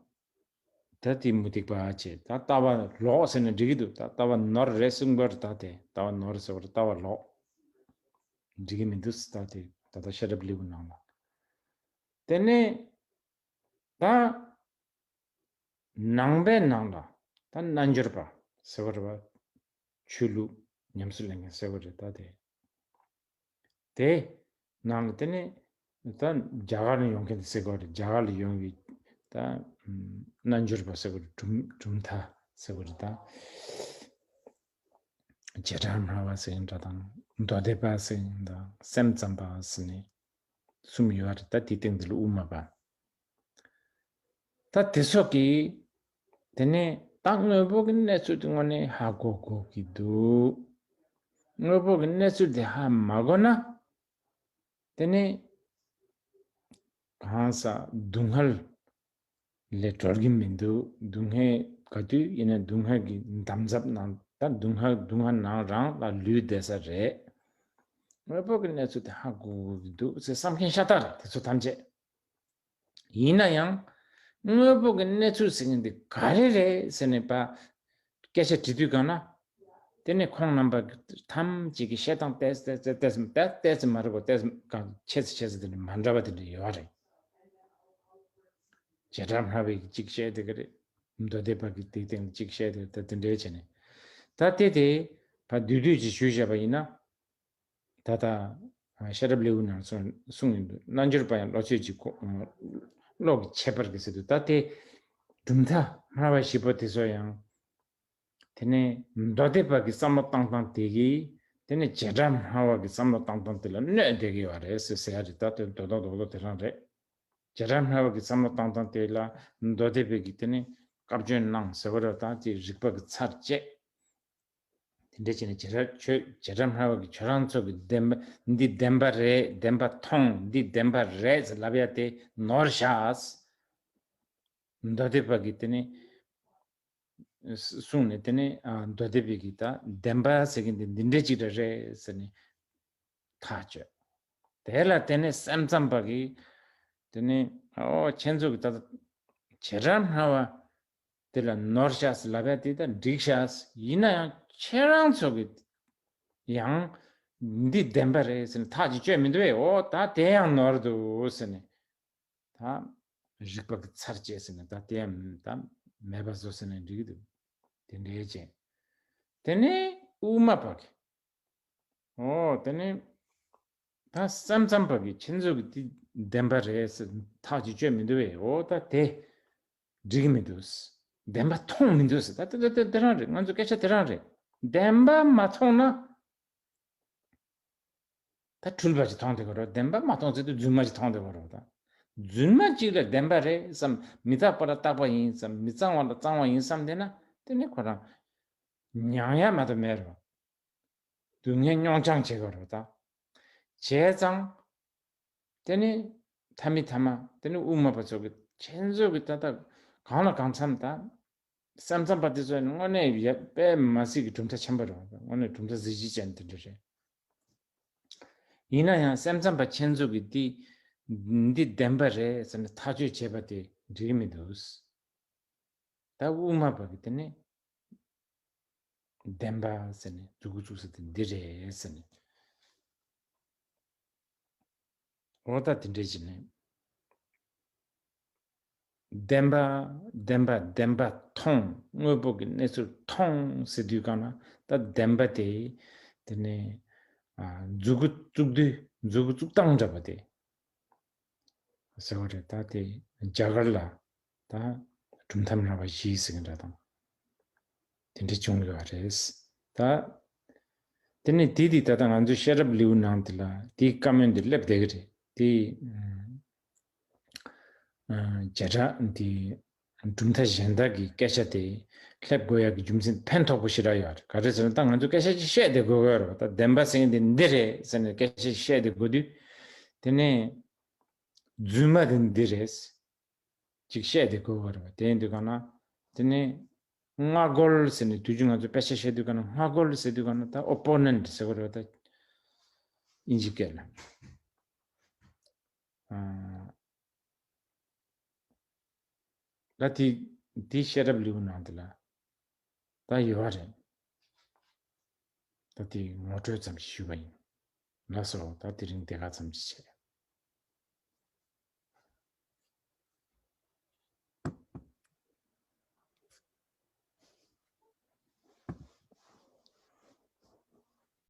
ད་དེ་མུ་སྟེགས་པ་བྱས། ད་ལྟ་བ་ལོག་ཟེར་ན་འགྲིག་གི་འདུག་ད་ལྟ་བ་ནོར་རེད་གསུངས་པར་ད་དེ་ལྟ་བ་ནོར་ཟེར་བར་ལྟ་བ་ལོག་འགྲིག་གི་མི་འདུག་ད་དེ་ད་ལྟ་ཤེས་རབ་ལེའུ་ནང་ལ། དེ་ནས་ད་ནང་པའི་ནང་ལ་ད་རྣལ་འབྱོར་པ་ཟེར་བ་རེད་བ། ཆོས་ལུགས་ཉམས་སུ་ལེན་མཁན་ཟེར་བ་རེད་ད་དེ། དེ་ནང་ལ་དེ་ནས་ད་རྒྱ་གར་ནས་ཡོང་མཁན་དེ་ཟེར་གོ་རེད། རྒྱ་གར་ལ་ཡོང་བའི་ད་རྣལ་འབྱོར་པ་ཟེར་གོ་རེད། གྲུབ་གྲུབ་མཐའ་ཟེར་གོ་རེད་ད། བྱེ་བྲག་སྨྲ་བ་ཟེར་མཁན་འདྲ་དང་མདོ་སྡེ་པ་ཟེར་མཁན་དང་སེམས་ཙམ་པ་ཟེར་ནས་གསུམ་ཡོད་རེད་ད། དེའི་སྟེང་དེ་ལ་དབུ་མ་པ། ད་དེ་ཚོ་གིས་དེ་ནས་ད་དངོས་པོ་གི་གནས་ཚུལ་དེ་དངོས་གནས་ཧ་གོ་གོ་གི་འདུག་དངོས་པོ་གི་གནས་ཚུལ་དེ་ཧ་མ་གོ་ན་དེ་ནས་གང་ཟག་སྡུག་བསྔལ་ལས་གྲོལ་གི་མི་འདུག་སྡུག་བསྔལ་ག་དུས་ཡིན་ན་སྡུག་བསྔལ་གྱི་འདམ་རྫབ་ནང་ད་སྡུག་བསྔལ་སྡུག་བསྔལ་ནང་རང་ལ་ལུས་བསྡད་ས་རེད། དངོས་པོ་གི་གནས་ཚུལ་དེ་ཧ་གོ་གི་འདུག་ཟེར་བསམ་མཁན་ཤ་སྟག་རེད་དེ་ཚོ་ཐམས་ཅད། ཡིན་ན་ཡང་དངོས་པོ་གི་གནས་ཚུལ་ཟེར་མཁན་འདི་ག་རེ་རེད་ཟེར་ནས་པ་སྐད་ཆ་དྲི་དུས་གང་ན། དེ་ནས་ཁོང་རྣམ་པ་ཐམས་ཅད་ཀྱིས་བཤད་སྟངས་ཏོག་ཙམ་ཏོག་ཙམ་ཏོག་ཙམ་མ་རེད་གོ། ཏོག་ཙམ་གང་ཆེ་ཙམ་ཆེ་ཙམ་དེ་འདྲ་མ་འདྲ་བ་དེ་འདྲ་ཡོད་རེད། བྱེ་བྲག་སྨྲ་བས་གཅིག་བཤད་དེ་ག་རེད། མདོ་སྡེ་པ་གི་དེའི་སྟེང་གཅིག་བཤད་དེ་ད་དེ་འདྲའི་བྱས་ནས། ད་དེ་དེ་བར་བསྡུས་བསྡུས་ཀྱིས་ཞུས་བཞག་པ་ཡིན་ན། ད་ལྟ་ཤེས་རབ་ལེའུ་ནང་གསུངས་གསུངས་ཡོང་དུས། རྣལ་འབྱོར་པ་ཡང་བློ་ཆོས་ཀྱི་ཁོ་བློ་གི་ཁྱད་པར་གྱིས་ཟེར་དུས། ད་དེ་གྲུབ་མཐའ་སྨྲ་བ་བཞི་པོ་དེ་ཚོ་ཡང་། དེ་ནས་མདོ་སྡེ་པ་གི་བསམ་བློ་བཏང་སྟངས་དེ་གིས། དེ་ནས་བྱེ་བྲག་སྨྲ་བ་གི་བསམ་བློ་བཏང་སྟངས་དེ་ལ་གནོད་བསྡད་ཀྱི་ཡོད་རེད་ཟེར་ཟེར་ཡ་རེད། ད་དེ་མདོ་དོན་རྡོག་རྡོག་དེ་རང་རེད། བྱེ་བྲག་སྨྲ་བ་གི་བསམ་བློ་བཏང་སྟངས་དེ་ལ་མདོ་སྡེ་པའི་གི་དེ་ནི་བཀའ་བཀྱོན་གནང་ཟེར་བ་རེད། ད་དེ་རིགས་པ་གི་ཚར་བཅད། དེ་འདྲ་བྱས་ནས་བྱེ་བྲག་ཆོས་བྱེ་བྲག་སྨྲ་བ་གི་ཁྱོད་རང་ཚོ་གི་བདེན་པ་འདི་བདེན་པ་རེད། བདེན་པ་མཐོང་འདི་བདེན་པ་རེད་ཟེར་ལབ་ཡ་དེ་ནོར་བཞག། མདོ་སྡེ་པ་གི་དེ་ནི་གསུངས་ནས། དེ་ནི་ཨ་མདོ་སྡེ་པའི་གི་ད་བདེན་པ་ཟེར་གི་འདི་འདི་འདྲ་ཅིག་རེད་ཟེར་ནས་ཐག་གཅོད། དེ་ལ་དེ་ནི་སེམས་ཙམ་པ་གིས་དེ་ནི་ཨོ་ཁྱེད་ཚོ་གི་ད་བྱེ་བྲག་སྨྲ་བ་དེ་ལ་ནོར་བཞག་ཟེར་ལབ་ཡ་དེ་ད་འགྲིག་བཞག། ཡིན་ན་ཡང་ཁྱེད་རང་ཚོ་གི་ཡང་འདི་བདེན་པ་རེད་ཟེར་ནས་ཐག་ཅིག་གཅོད་མི་འདུག་བས། ཨོ་ད་དེ་ཡང་ནོར་འདུག་ཟེར་ནས། ད་རིགས་པ་གི་ཚར་བཅད་ཟེར་ནས་ད་དེ་ཡང་ད་མེད་པ་བཟོ་ཟེར་ནས་འགྲིག་གི་འདུག། དེ་འདྲའི་བྱས། དེ་ནས་དབུ་མ་པ་གི། ཨོ་དེ་ནས་ད་སེམས་ཙམ་པ་གི་ཁྱེད་ཚོ་གི་དེ་བདེན་པ་རེད་ཟེར་ཐག་ཅིག་གཅོད་མི་འདུག་བས། ཨོ་ད་དེ་འགྲིག་གི་མི་འདུག། བདེན་པ་མཐོང་མི་འདུག་ཟེར། ད་དེ་དེ་དེ་རང་རེད། ང་ཚོ་སྐད་ཆ་དེ་རང་རེད། བདེན་པ་མ་མཐོང་ན། ད་འཁྲུལ་པ་ཅིག་མཐོང་བསྡད་ཀྱི་རེད། བདེན་པ་མ་མཐོང་ཚེ་དུ་རྫུན་མ་ཅིག་མཐོང་བསྡད་ཀྱི་རེད། ད་རྫུན་མ་ཅིག་ལ་བདེན་པ་རེད་བསམ། མི་རྟག་པ་ལ་རྟག་པ་ཡིན་བསམ། མི་གཙང་བ་ལ་གཙང་བ་ཡིན་བསམ་བསྡད་ན། དེ་ནི་ཁོ་རང་མྱང་ཡ་མ་གཏོགས་མེད་རེད། སྡུག་བསྔལ་མྱོང་རྐྱང་བྱེད་ཀྱི་རེད། ད་བྱས་ཙང་དེ་ནི་ཐ་མི་ཐ་མ་དེ་ནི་དབུ་མ་པ་ཚོ་གི་ཁྱེད་ཚོ་གི་ད་ལྟ་གང་ལ་གང་འཚམ་ད། སེམས་ཙམ་པ་དེ་ཚོ་ནི་དངོས་གནས་ཡ་དཔེ་མ་སྲིད་ཀྱི་གྲུབ་མཐའ་ཆེན་པོ་རེད། དངོས་གནས་གྲུབ་མཐའ་གཟི་བརྗིད་ཅན་དེ་འདྲ་རེད། ཡིན་ན་ཡང་སེམས་ཙམ་པ་ཁྱེད་ཚོ་གི་དེ་འདི་བདེན་པ་རེད་ཟེར་ནས་ཐག་གཅོད་བྱས་པ་དེ་འགྲིག་གི་མི་འདུག། ད་དབུ་མ་པ་གི་དེ་ནི་བདེན་པ་ཟེར་ནས་མཛུབ་གུ་བཙུགས་ས་དེ་འདི་རེད་ཟེར་ནས། འོ་ད་དེ་འདྲས་བྱས་ནས། བདེན་པ། བདེན་པ། བདེན་པ་མཐོང་། དངོས་པོ་གི་གནས་ཚུལ་མཐོང་ཟེར་དུས་གང་ན་ད་བདེན་པ་དེ། དེ་ནས་ཨ་མཛུབ་གུ་བཙུགས་དུས་མཛུབ་གུ་བཙུགས་སྟངས་འདྲ་པོ་དེ་ཟེར་བ་རེད། ད་དེ་རྒྱ་གར་ལ་ད་གྲུབ་མཐའ་སྨྲ་བ་བཞི་ཟེར་གི་འདྲ་དང་། དེ་འདྲ་བྱུང་ཡོད་རེད། ད་དེ་ནས་དེ་དེ་ད་ལྟ་ང་ཚོའི་ཤེས་རབ་ལེའུ་ནང་དེ་ལ་དེའི་བཀའ་མོལ་འདི་སླེབས་བསྡད་ཀྱི་རེད། དེ་ཨ་བྱེ་བྲག་འདི་གྲུབ་མཐའ་གཞན་དག་གི་སྐད་ཆ་དེ་སླེབས་དགོས་ཡག་གི་རྒྱུ་མཚན་ཕན་ཐོགས་པོ་ཞེ་དྲག་ཡོད་རེད། ག་རེ་ཟེར་ན་ད་ང་ཚོ་སྐད་ཆ་ཅིག་བཤད་བསྡད་དགོས་ཀྱི་ཡོད་རེད་པ། ད་བདེན་པ་ཟེར་མཁན་དེ་འདི་རེད་ཟེར་ནས་སྐད་ཆ་ཅིག་བཤད་བསྡད་དགོས་དུས། དེ་ནས་རྫུན་མ་དེ་འདི་རེད། ཅིག་བཤད་དེ་དགོས་པ་རེད་པ། དེ་ཡིན་དུས་གང་ན། དེ་ནས་སྔ་རྒོལ་ཟེར་ནས་དུས་རྒྱུན་ང་ཚོ་དཔེ་ཆ་བཤད་དུས་གང་ན་སྔ་རྒོལ་ཟེར་དུས་གང་ན་ད་ཨོ་པོ་ནེན་ཊི་ཟེར་བ་རེད་པ། ད་དབྱིན་ཇི་སྐད་ལ། ཨ་ད་དེ་དེ་ཤེས་རབ་ལེའུ་ནང་དེ་ལ་ད་ཡོད་པ་རེད། ད་དེ་ངོ་སྤྲོད་ཙམ་ཞིག་ཞུས་པ་ཡིན། ལགས་སོ། ད་དེ་རིང་དེ་ག་ཙམ་ཞིག་བྱས།